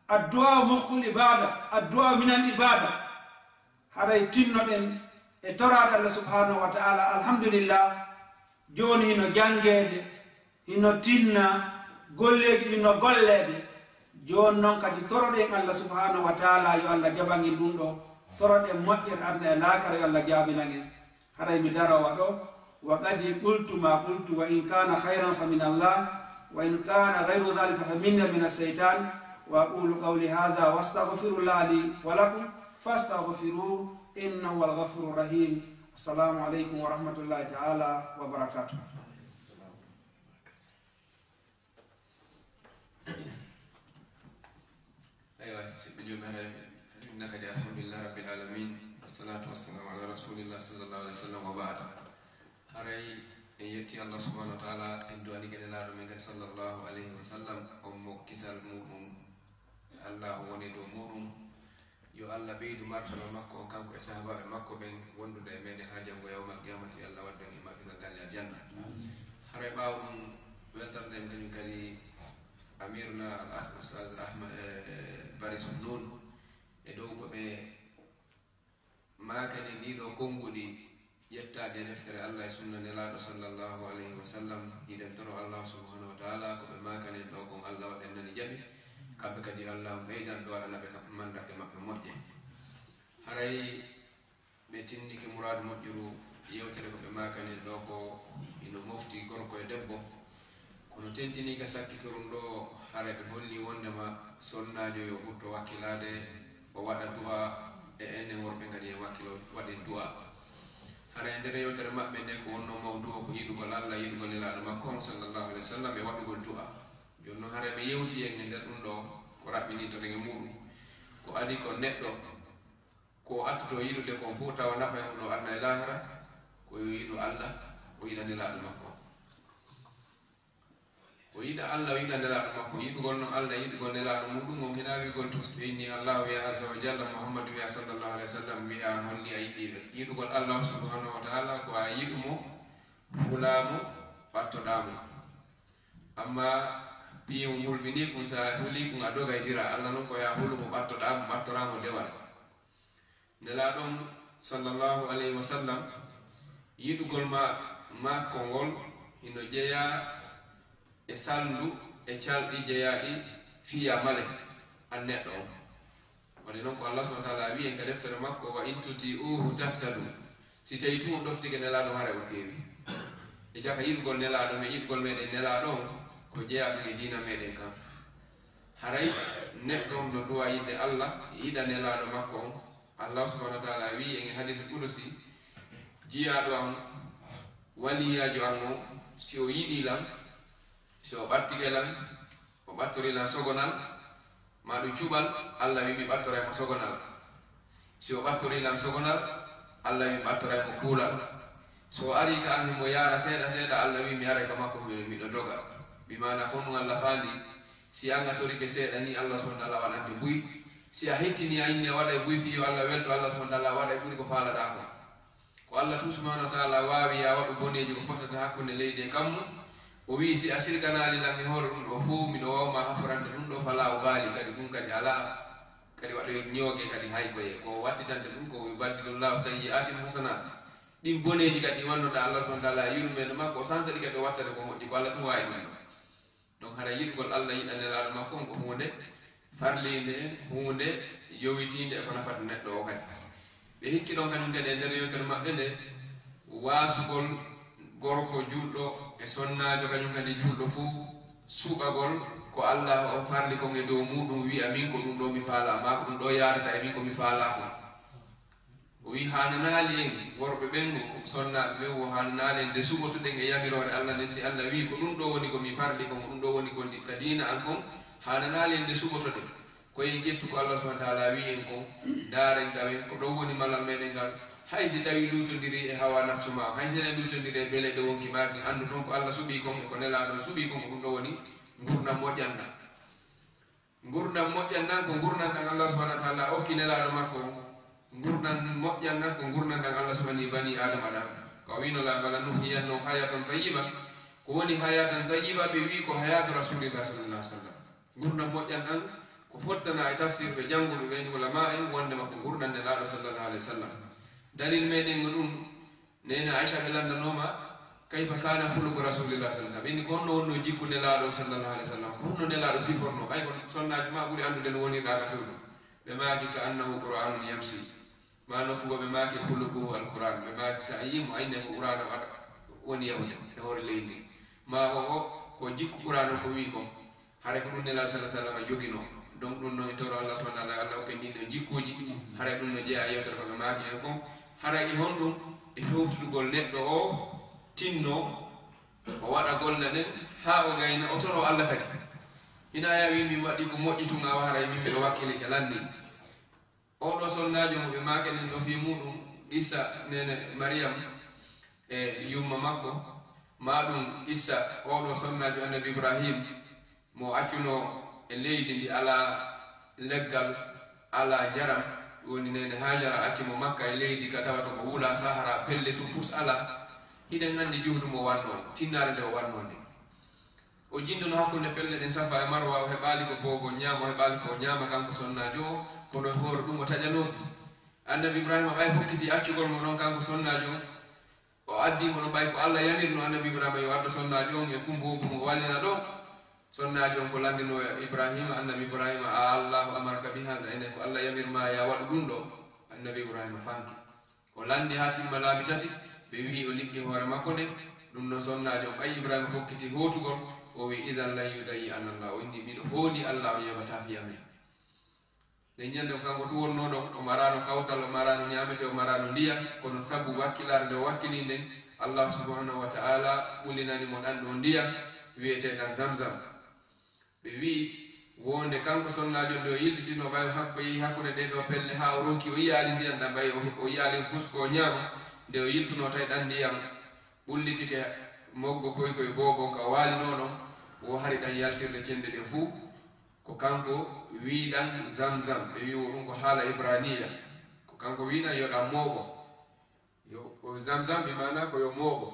Addu'a mukhul ibada. Addu'a minal ibada. Haray tinnoɗen e toraade Allah subhanahu wa ta'ala. Alhamdulillah. Jooni hino janngeede, hino tinna, golleeji hino golleede. Jooni noon kadi toroɗen Allah subhanahu wa ta'ala yo Allah jaɓan en ɗum ɗo. Toroɗen moƴƴere aduna e laakara yo Allah jaabinan en. Haray mi daroo wa ɗo, wa qad qultu ma qultu, wa in kana khayran fa min Allah, wa in kana ghayru dhalika fa minni wa min ash-shaytan, wa aqulu qawli hadha wa astaghfirullaha li wa lakum, fastaghfiruhu, innahu huwal ghafurur rahim. Assalamu alaykum wa rahmatullahi ta'ala wa barakatuh. Aywa, siɗɗo joomi, haray, inna kadi, alhamdulillah rabbil alamin, wassalatu wassalamu ala rasulillah sallallahu alaihi wasallam wa ba'd. Haray en yetti Allah subhanahu wa ta'ala, en du'ani kadi Nelaaɗo men kadi sallallahu alaihi wasallam, on mo kisal muɗum, Allah woni dow muɗum. Yo Allah ɓeydu martaba makko on, kanko e sahaabaaɓe makko ɓen, wondude e meɗen haa janngo yawmal qiyamati, Allah waddan e maɓɓe ka galle aljanna. Haray ɓaawo ɗum, weltanɗen kañum kadi Amirna al Akh Oustaz Ahmad, eh, Bari Sunnun, e dow ko ɓe maakani ɗii ɗoo konnguɗi ƴettaade e deftere Allah e sunna Nelaaɗo sallallahu alayhi wa sallam. Hiɗen toro Allah subhanahu wa ta'ala ko ɓe maakani en ɗoo kon, Allah waɗa en nani jaɓi. Kamɓe kadi Allah ɓeydan ɓe, waɗana ɓe kam mandake maɓɓe moƴƴe. Haray ɓe tinnike muraadu moƴƴuru yewtere ko ɓe maakani en ɗoo ko ino mofti gorko e debbo. Kono tentini ka sakkitorum ɗo, hara ɓe holli wondema sonnaajo yo ɓurto wakkilaade, o waɗa du'a, e enen worɓe kadi en wakkilo waɗen du'a. Hara e nder yewtere maɓɓe nden ko wonno mawdu o ko yiɗugol Allah, yiɗugol Nelaaɗo makko on sallallahu alaihi wasallam e waɗugol du'a. Jooni noon hara ɓe yewti en e nder ɗum ɗo ko raɓɓini to daga muɗum. Ko adi ko neɗɗo ko attoto yiɗude kon fof tawa nafa e ɗo aduna e laahara, ko yo yiɗu Allah, o yiɗa Nelaaɗo makko. O yiɗa Allah, o yiɗa Nelaaɗo makko. Yiɗugol noon Allah, yiɗugol Nelaaɗo muɗum, on hinaa wi'ugol tus ɓe inni Allahu wi'a azza wa jalla, Muhammadu wi'a sallallahu alaihi wa sallam, wi'a holli a yiɗi ɓe. Yiɗugol Allah subhanahu wa ta'ala ko a yiɗu mo, hulaa mo, ɓattoɗaa mo. Amma piiw ngulɓini kun, sa huli kun a dogaydira. Allah noon ko ya hulu mo, ɓattoɗaa mo, ɓattoraa mo dewal. Nelaaɗo on, sallallahu alayhi wa sallam, yiɗugol ma, makko ngol hino jeyaa e salndu e calɗi jeyaaɗi fii yamale an neɗɗo on. Waɗi noon ko Allah subhanahu wa ta'ala wi'i en ka deftere makko, "Wa in tuti'uhu tahtadu." Si tawi tun on ɗoftike Nelaaɗo, haray o feewi. E jaka yiɗugol Nelaaɗo, men yiɗugol meɗen Nelaaɗo on ko jeyaa ɗum e diina meɗen kan. Haray neɗɗo on no duwa yiɗde Allah, yiɗa Nelaaɗo makko on. Allah subhanahu wa ta'ala wi'i en e hadis qudusi, "Jiyaaɗo am, waliyaajo am on, si o yiɗi lan, si o ɓattike lan, o ɓattori lan sogonal, ma ɗum cuɓal, Allah wi'i mi ɓattoray mo sogonal. Si o ɓattori lan sogonal, Allah wi'i mi ɓattoray mo kuulal. So o ari ka an himo yaara seeɗa seeɗa, Allah wi'i mi aray ka makko, miɗo, miɗo doga." Bi maana kon ɗum Allah faandi. Si an a torike seeɗa ni, Allah subhanahu wa ta'ala waɗante buy. Si a hittini a inni a waɗay buy fii yo Allah welto, Allah subhanahu wa ta'ala waɗay ɓuri ko faalaɗaa kon. Ko Allah tun subhanahu wa ta'ala waawi ya waɗu boneeji ko fottata hakkunde leydi e kammu. O wi'i, "Si a sirganaali lan e hoore ɗum ɗoo fow, miɗo waawa ma haforande ɗum ɗoo, falaa ubaali." Kadi ɗum kadi alaa, kadi waɗoyee ñooge kadi hay koye. Ko wattidante ɗum ko, "Yubaddilullahu sayyi'aatihim hasanaat." Ɗin boneeji kadi ɗi wannoɗaa Allah subhanahu wa ta'ala yurmeende makko, o sansa ɗi kadi o wattata ko moƴƴi, ko Allah tun waawi ɗum ɗoo. Donc hara yiɗugol Allah yiɗa Nelaaɗo makko on ko huunde farliinde, huunde yowitiinde e ko nafata neɗɗo o kadi. Ɓe hikki ɗon kañum kadi e nder yewtere maɓɓe nde, waasugol gorko julɗo e sonnaajo kañum kadi julɗo fuu suɓagol ko Allah on farli kon e dow muuɗum, wi'a, "Min ko ɗum ɗoo mi faalaa," maa ko ɗum ɗoo yaadata e min ko mi faalaa kon. O wi, "Haananaali en worɓe ɓen, sonnaaɓe ɓen, wo haananaali en nde suɓotoɗen e yamiroore Allah nden, si Allah wi, 'Ko ɗum ɗoo woni ko mi farli kon, ko ɗum ɗoo woni ko ndi-, ka diina an kon,' haananaali en nde suɓotoɗen. Ko en ƴettu ko Allah subhanahu wa ta'ala wi en kon, ndaaren ɗawen, ko ɗon woni malal meɗen ngal. Hay si tawi luutondirii e hawa nafsu maa, hay si en luutondirii e beleeɗe wonki maa ɗin, anndu ɗon ko Allah suɓii kon e ko Nelaaɗo on suɓii kon, ko ɗum ɗoo woni ngurndan moƴƴan ɗan." Ngurndan moƴƴan ɗan ko ngurndan ɗan Allah subhanahu wa ta'ala okki Nelaaɗo makko on. Ngurndan moƴƴan ɗan ko ngurndan ɗan Allah suɓanii banii Aadama ɗan. Ko o wi'no la, "Falanuhyiyannahum hayatan tayyiba." Ko woni hayatan tayyiba? Ɓe wi'i ko hayatu Rasulillah sallallahu alaihi wasallam. Ngurndan moƴƴan ɗan ko fottana e tafsir ɓe jannguɓe ɓen, ulama en, wondema ko ngurndan Nelaaɗo sallallahu alaihi wasallam. Dalil meɗen no ɗum, Neene Aisha ɓe lanndanooma, "Kayfa kana khuluqu Rasulillah sallallahu alaihi wasallam?" Ɓe inni, "Ko honno wonno jikku Nelaaɗo on sallallahu alaihi wasallam? Ko honno Nelaaɗo siforno? Ɓay ko sonnaajo maa ɓuri anndude no wonirɗaa ka suudu." Ɓe maaki, "Ka annahu Qur'anun yamshi." Maa nokku goo ɓe maaki, "Khuluquhu al-Qur'an." Ɓe maaki, "Si a yi'i mo, a inni ko Qur'aana waɗa, woni yahude e hoore leydi ndin." Maa o, o, ko jikku Qur'aana ko wi'i kon. Haray ko ɗum Nelaaɗo sallallahu alaihi wasallam joginoo. Donc ɗum noon, en toro Allah subhanahu wa ta'ala, Allah hokken ɗin ɗon jikkuuji. Haray ɗum no jeyaa e yewtere ko ɓe maaki en kon. Haray e honɗum? E fewtudugol neɗɗo o tinno, o waɗa golle ɗen haa o gayna, o toro Allah kadi. Hinaa yaa wi'i, "Min waɗi ko moƴƴi tun, awa haray min miɗo wakkilike lanni." Oo ɗoo sonnaajo mo ɓe maaki enen ɗoo fii muuɗum, qissa neene Mariyam e yumma makko, maa ɗum qissa oo ɗoo sonnaajo Annabi Ibrahim, mo o accunoo e leydi ndi alaa leggal, alaa njaram, ɗum woni neene Haajara acci mo Makka e leydi ka tawata ko wulaa, Sahara, pelle tun fus alaa. Hiɗen anndi juhudu mo wannoo, tinnaare nde o wannoo nde. O jinduno hakkunde pelle ɗen Safa e Marwa, o heɓaali ko booboo ñaama, o heɓaali ko o ñaama kanko sonnaajo o, kono e hoore ɗum o taƴanooki. Annabi Ibrahima ɓay hokkiti accugol mo ɗon kanko sonnaajo on, o addi mo ɗon ɓay ko Allah yamirno Annabi Ibrahima yo addo sonnaajo on e kumboobu mo wallina ɗon. Sonnaajo on ko lanndinoo Ibrahima, Annabi Ibrahima, a Allahu amaraka bi hada, ene ko Allah yamir ma ya waɗu ɗum ɗo? Annabi Ibrahima fanki. O lanndi haa timma laabi tati, ɓe wi'i o liɓɓi hoore makko nden. Ɗum non sonnaajo on, ɓay Ibrahima fokkiti hootugol, o wi'i, "Idan lan yudayyi'ana Allah." O inni, "Miɗo hooli Allah, o yeebataa fii amen." Nden ñannde ko kanko tun wonnoo ɗon, o maraano kawtal, o maraano ñaamete, o maraano ndiyam, kono sabu wakkilaare nde o wakkilii nden, Allah subhanahu wa ta'ala ɓulinani mo ɗan ɗon ndiyam wi'eteeɗan Zamzam. Ɓe wi'i, wonde kanko sonnaajo nde o yiltitino ɓay o hakko yehi hakkunde ɗee ɗoo pelle haa o ronki, o yi'aali ndiyam ɗam, ɓay o, o yi'aali fus ko o ñaama. Nde o yiltunoo tawi ɗan ndiyam ɓullitike moggo koy koy boobo ka o waalinoo ɗon, wo hari ɗan yaltirde cende ɗen fuu. Ko kanko wi'i ɗan Zamzam, ɓe wi'i wo ɗum ko haala Ibraniya. Ko kanko wi'i ɗan yo ɗan mooɓo. Yo, o Zamzam bi maana ko yo mooɓo.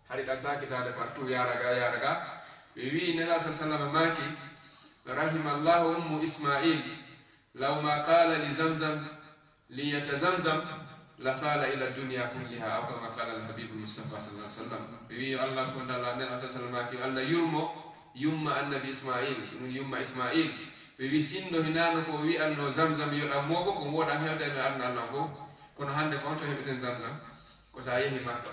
Hari ɗan saakitaade partout yaara ga, yaara ga. Ɓe wi'i Nelaaɗo sallallahu alaihi wasallam maaki, "Rahimallahu ummu Ismail, law ma qala li Zamzam, li yata Zamzam, la sala ila dunya kulliha, aw kama qala al Habibul Mustafa sallallahu alaihi wasallam." Ɓe wi'i Allah subhanahu wa ta'ala, Nelaaɗo sallallahu alaihi wasallam maaki, Allah yurmo yumma Annabi Ismail, ɗum yumma Ismail. Ɓe wi'i, sinno hinaano ko o wi'anno Zamzam yo ɗan mooɓo, ko wooɗan hewta e no aduna Allah fof. Kono hannde ko honto heɓeten Zamzam? Ko sa yehi Makka.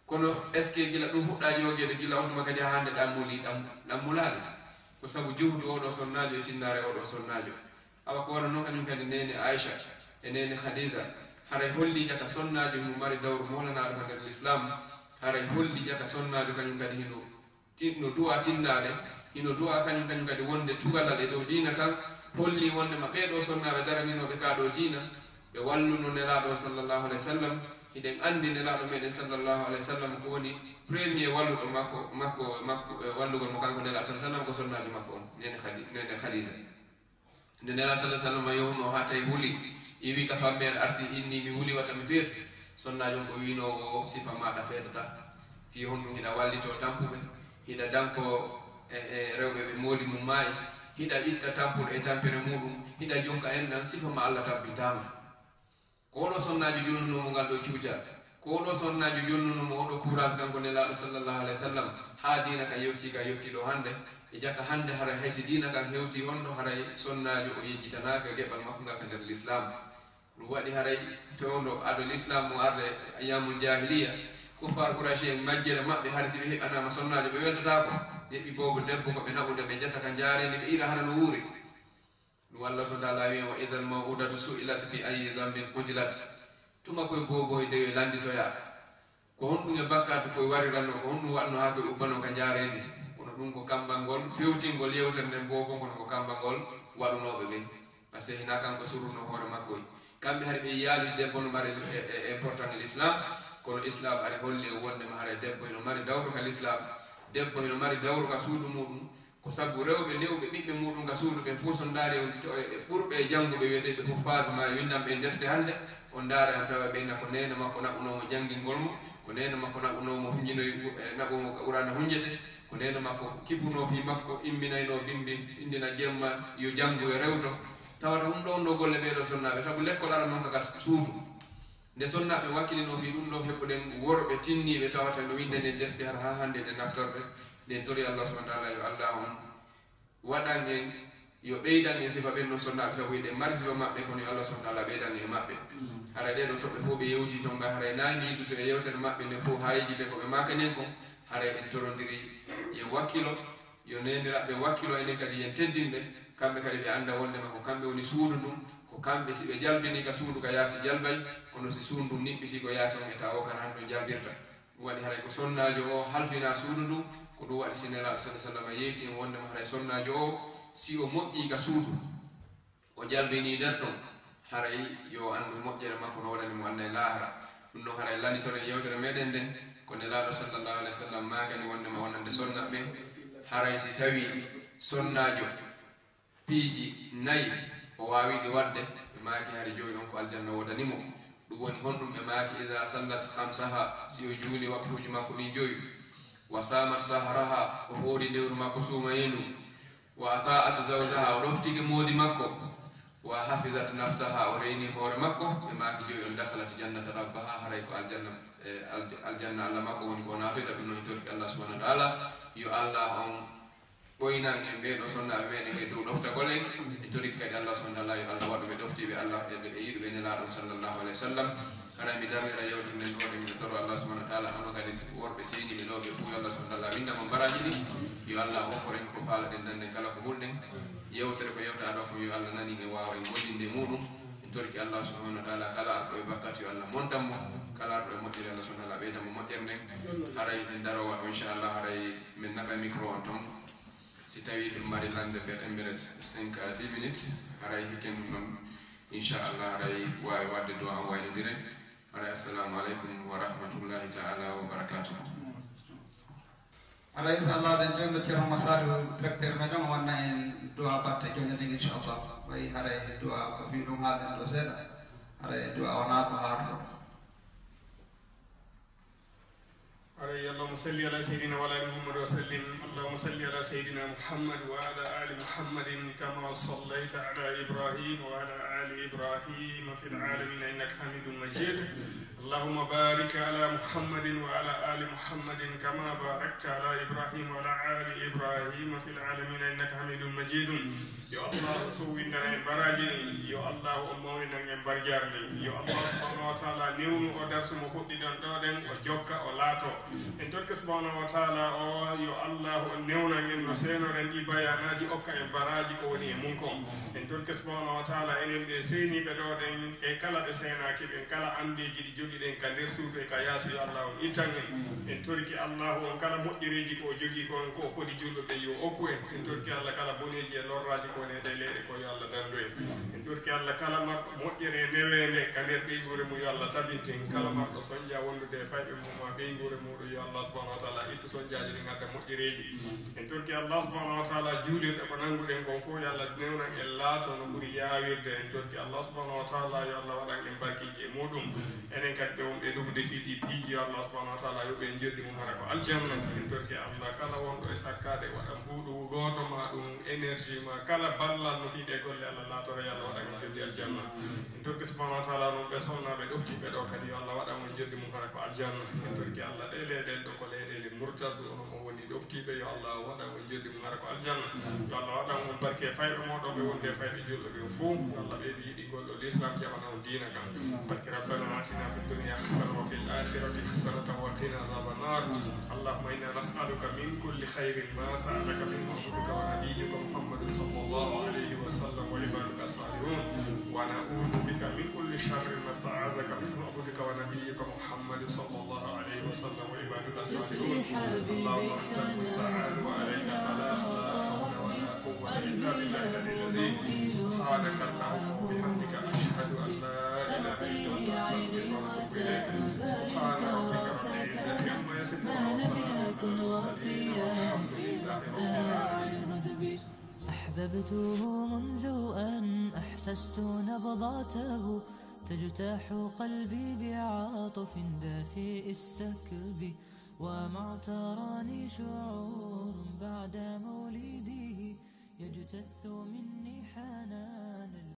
Kono est-ce que gila ɗum fuɗɗaa joogeede, gila on tuma kadi haa hannde ɗammuli, ɗam-, ɗammulaali? Ko sabu juhudu oo ɗoo sonnaajo e tinnaare oo ɗoo sonnaajo. Awa ko wano non kañum kadi neene Aisha e neene Khadija. Haray holli jaka sonnaajo himo mari dawru mohlanaaɗo ka nder Lislaam. Haray holli jaka sonnaajo kañum kadi hino ti-, no du'a tinnaare, hino du'a kañum, kañum kadi wonde tugalal e dow diina kan, holli wondema ɓee ɗoo sonnaaɓe daraninooɓe kaa ɗoo diina, ɓe walluno Nelaaɗo on sallallahu alaihi wasallam. Hiɗen anndi Nelaaɗo meɗen sallallahu alaihi wasallam ko woni premier walluɗo makko, makko, makko, e wallugol mo kanko Nelaaɗo sallallahu alaihi wasallam ko sonnaajo makko on, neene Khadi-, neene Khadija. Nde Nelaaɗo sallallahu alaihi wasallam yahunoo haa tawi huli, iwi ka fammeere arti inni, "Mi huli wata mi feetu." Sonnaajo on ko wi'noo, "Wo sifa maaɗa feetata. Fii honɗum hiɗa wallitoo tampuɓe? Hiɗa danko e, e rewɓe ɓe moodi mum maayi, hiɗa itta tampol e tampere muɗum, hiɗa jonka enɗan, sifa ma Allah tabbintaama. Ko oɗo sonnaajo jonnunoo mo ngal ɗo cuujal. Ko oɗo sonnaajo jonnunoo mo oɗo courage kanko Nelaaɗo sallallahu alayhi wa sallam, haa diina kan yotti ka yotti ɗo hannde. E jaka hannde haray hay si diina kan hewti on ɗo, haray sonnaajo o yejjitanaaka geɓal makko ngal ka nder Lislaam. Ɗum waɗi haray fewndo ado Lislaam mo arde ayyamul jahiliya, kuffar Quraysh en majjere maɓɓe, haray si ɓe heɓanaama sonnaajo ɓe weltataako. Ɓe heɓi boobo debbo ko ɓe naɓude ɓe jasa ka njaareendi ɓe ira hara no wuuri. Ɗum Allah subhanahu wa ta'ala wi'i, "Wa idhal maw'udatu su'ilat bi ayyi dhanbin qutilat." Tuma koye boobo e dewe landitoya. Ko honɗum e bakkaatu koye warirannoo, ko honɗum waɗnoo haa koye ubbanoo ka njaareendi? Kono ɗum ko kammbangol, fewtingol yewtere nden boobo, kono ko kammbangol waɗunooɓe ɓen. Parce que hinaa kanko surrunoo hoore makko. Kamɓe hari ɓe yiyaali debbo no mari e, e, e important e Lislaam, kono Islaam ari holli e wonde ma haray debbo hino mari dawro ka Lislaam, debbo hino mari dawro ka suudu muɗum, ko sabu rewɓe newɓe ɓiɓɓe muɗum ka suudu ɓen fof so ndaari on to e, e ɓurɓe e jannguɓe wiyeteeɓe huffaz ma winnanɓe e defte hannde, on ndaara on tawa ɓe na ko neene makko naɓunoo mo janngingol mo, ko neene makko naɓunoo mo hunjinoy, e, naɓunoo mo ka Qur'aana hunjete, ko neene makko ko kipunoo fii makko, imminaynoo bimbi, findina jemma, yo janngu, yo rewto. Tawata ɗum ɗo, ɗo golle ɓee ɗo sonnaaɓe, sabu lekkol ara non ka gas suudu. Nde sonnaaɓe wakkilinoo fii ɗum ɗo, heɓuɗen worɓe tinniiɓe tawata no winnde nden defte hara haa hannde nde naftorɗe, nden tori Allah subhanahu wa ta'ala yo Allah on waɗan en, yo ɓeydan en sifa ɓen non sonnaaɓe, sabu eɗen mari sifa maɓɓe, kono yo Allah subhanahu wa ta'ala ɓeydan en maɓɓe. Hara ɗee ɗo toɓɓe fof ɓe yewti ton ga, haray naangi yiddude e yewtere maɓɓe nden fof haa yejjite ko ɓe maakanen kon, haray en torondiri yo wakkilo, yo neeniraaɓe wakkilo enen kadi yen teddin ɓe, kamɓe kadi ɓe annda wonde ma ko kamɓe woni suudu ndun, ko kamɓe si ɓe jalbini ka suudu ka yaasi jalbay, kono si suudu ndun niɓɓiti ko yaasi on e tawo kan han ɗon jalbirta. Ɗum waɗi haray ko sonnaajo o halfinaa suudu ndun, ko ɗum waɗi si Nelaaɗo sallallahu alaihi wasallam yeyti en wonde ma haray sonnaajo o si o moƴƴii ka suudu, o jalbinii nder ton, haray yo anndu moƴƴere makko no waɗani mo annay laahara. Ɗum ɗon haray lanitoren yewtere meɗen nden, ko Nelaaɗo sallallahu alaihi wasallam maakani wonde ma wonande sonnaaɓe ɓen, haray si tawii sonnaajo piiji nayi o waawi ɗi waɗde, ɓe maaki hari joyi on ko aljanna wodani mo. Ɗum woni honɗum? Ɓe maaki, "Idha sallat khamsaha", si o juuli waktuuji makko ɗin joyi, "wa samat sahraha", o hoori lewru makko suumayee ndun, "wa ata'at zawjaha", o ɗoftike moodi makko, "wa hafizat nafsaha", o reyni hoore makko, ɓe maaki joyi on, "dakhalat jannata rabbaha", haray ko aljanna, e, alj-, aljanna Allah makko woni ko naatoyta. Ɗum noon en torki Allah subhanahu wa ta'ala, yo Allah on ɓoynan en ɓee ɗo sonnaaɓe meɗen e dow ɗoftagol en, en toriki kadi Allah subhanahu wa ta'ala yo Allah waɗu ɓe ɗoftiiɓe Allah e, e yiɗuɓe Nelaaɗo sallallahu alaihi wasallam. Hara mi darnira yewtere nden ɗo, ɗen miɗo toro Allah subhanahu wa ta'ala, onon kadi worɓe seeniiɓe ɗo ɓe fof yo Allah subhanahu wa ta'ala winda mo baraaji ɗin, yo Allah hokkor en ko faalaɗen nanden kala ko hulɗen. Yewtere ko yewtaa ɗo ko yo Allah nani en waawa en gollinde e muɗum. En torki Allah subhanahu wa ta'ala kala arɗo e bakkat yo Allah montan mo, kala arɗo e moƴƴere Allah subhanahu wa ta'ala ɓeyda mo moƴƴere nden. Haray en daroo waɗo inchallah, haray min naɓa micro on ton. Si tawii ɓe mari lande ɓe ɗen mbele cinq à dix minutes, haray hikken ɗum ɗon, inchallah, haray waawi waɗde du'a on waynondire. Haray assalamu aleykum wa rahmatullahi ta'ala wa barakatuh. Haray inchallah, ɗen jonno Ceerno Masalihu, directeur meɗen, o wanna en du'a batte jonno ɗen inchallah. Wayi haray du'a ko fii ɗum haalden ɗo seeɗa. Haray du'a wonaa ko haarto. عليه. اللهم صل على سيدنا وعلى آل محمد وسلم. اللهم صل على سيدنا محمد وعلى آل محمد كما صليت على إبراهيم وعلى آل إبراهيم في العالمين إنك حميد مجيد. اللهم بارك على محمد وعلى آل محمد كما باركت على إبراهيم وعلى آل إبراهيم في العالمين إنك حميد مجيد. Yo Allah sowindana en baraaji ɗin. Yo Allah on mawninan en barjaari ɗin. Yo Allah subhanahu wa ta'ala newnu o darsu mo fuɗɗiɗen ɗo ɗen, o jokka, o laato. En torke subhanahu wa ta'ala o, yo Allah on newnan en no seenoren ɗi bayaanaaji, okka en baraaji ko woni e mun kon. En torke subhanahu wa ta'ala enen ɓe seeniiɓe ɗo ɗen e kala ɓe seenaaki ɓen, kala andeeji ɗi jogiɗen ka nder suudu e ka yaasi, yo Allah on ittan en. En torki Allah on kala moƴƴereeji ko o jogii kon ko o fodi julɓe ɓen yo okku en. En torki Allah kala boneeji e lorraaji ko woni e ɗee leyɗe ko yo Allah dandu en. En torki Allah kala ma-, moƴƴere e neweende ka nder ɓeynguure mum yo Allah tabinten. Kala marɗo soñja wondude e fayɓe mum ma ɓeynguure muɗum, yo Allah subhanahu wa taala ittu soñjaaji ɗin, adda moƴƴereeji. En torki Allah subhanahu wa taala juulirɗe ko nannguɗen kon fof, yo Allah newnan en laato no ɓuri yaawirde. En torki Allah subhanahu wa taala yo Allah waɗan en barkiiji e muɗum. Enen kadi ɓe wonɓe e ɗum defi ɗi piiji, yo Allah subhanahu wa taala yoɓe en joddi mum hara ko aljanna. En torki Allah kala wonɗo e sakkaade waɗa mbuuɗu gooto ma ɗum énergie ma kala ballal no fiiɗe golle, Allah laatoro yo Allah waɗan en joddi aljanna. En torki subhanahu wa taala noon ɓe sonnaaɓe ɗoftiiɓe ɗo kadi, yo Allah waɗan on joddi mum hara ko aljanna. En torki Allah ɗe leyɗeele ɗo ko leyɗeele murtaddu, onon on woni ɗoftiiɓe, yo Allah waɗan on joddi mum hara ko aljanna. Yo Allah waɗan on barke fayɓe mooɗon ɓe wonde fayɓe julɓe ɓe fof. Yo Allah ɓeydu yiɗigol ɗo l'islam jaɓana on diina kan. Barke ربنا آتنا في الدنيا حسنة وفي الآخرة حسنة وقنا عذاب النار. اللهم إنا نسألك من كل خير ما سألك منه عبدك ونبيك محمد صلى الله عليه وسلم وعبادك الصالحون، ونعوذ بك من كل شر ما استعاذك منه عبدك ونبيك محمد صلى الله عليه وسلم وعبادك الصالحون. اللهم أنت المستعان وعليك البلاغ، لا حول ولا قوة إلا بالله العلي العظيم. سبحانك اللهم وبحمدك، أشهد أن لا إله إلا أنت، أستغفرك وأتوب إليك. سبحان ربك رب العزة عما يصفون، وسلام على المرسلين، والحمد لله رب العالمين. أحببته منذ أن أحسست نبضاته، تجتاح قلبي بعاطف دافئ السكب، ومع تراني شعور بعد مولده يجتث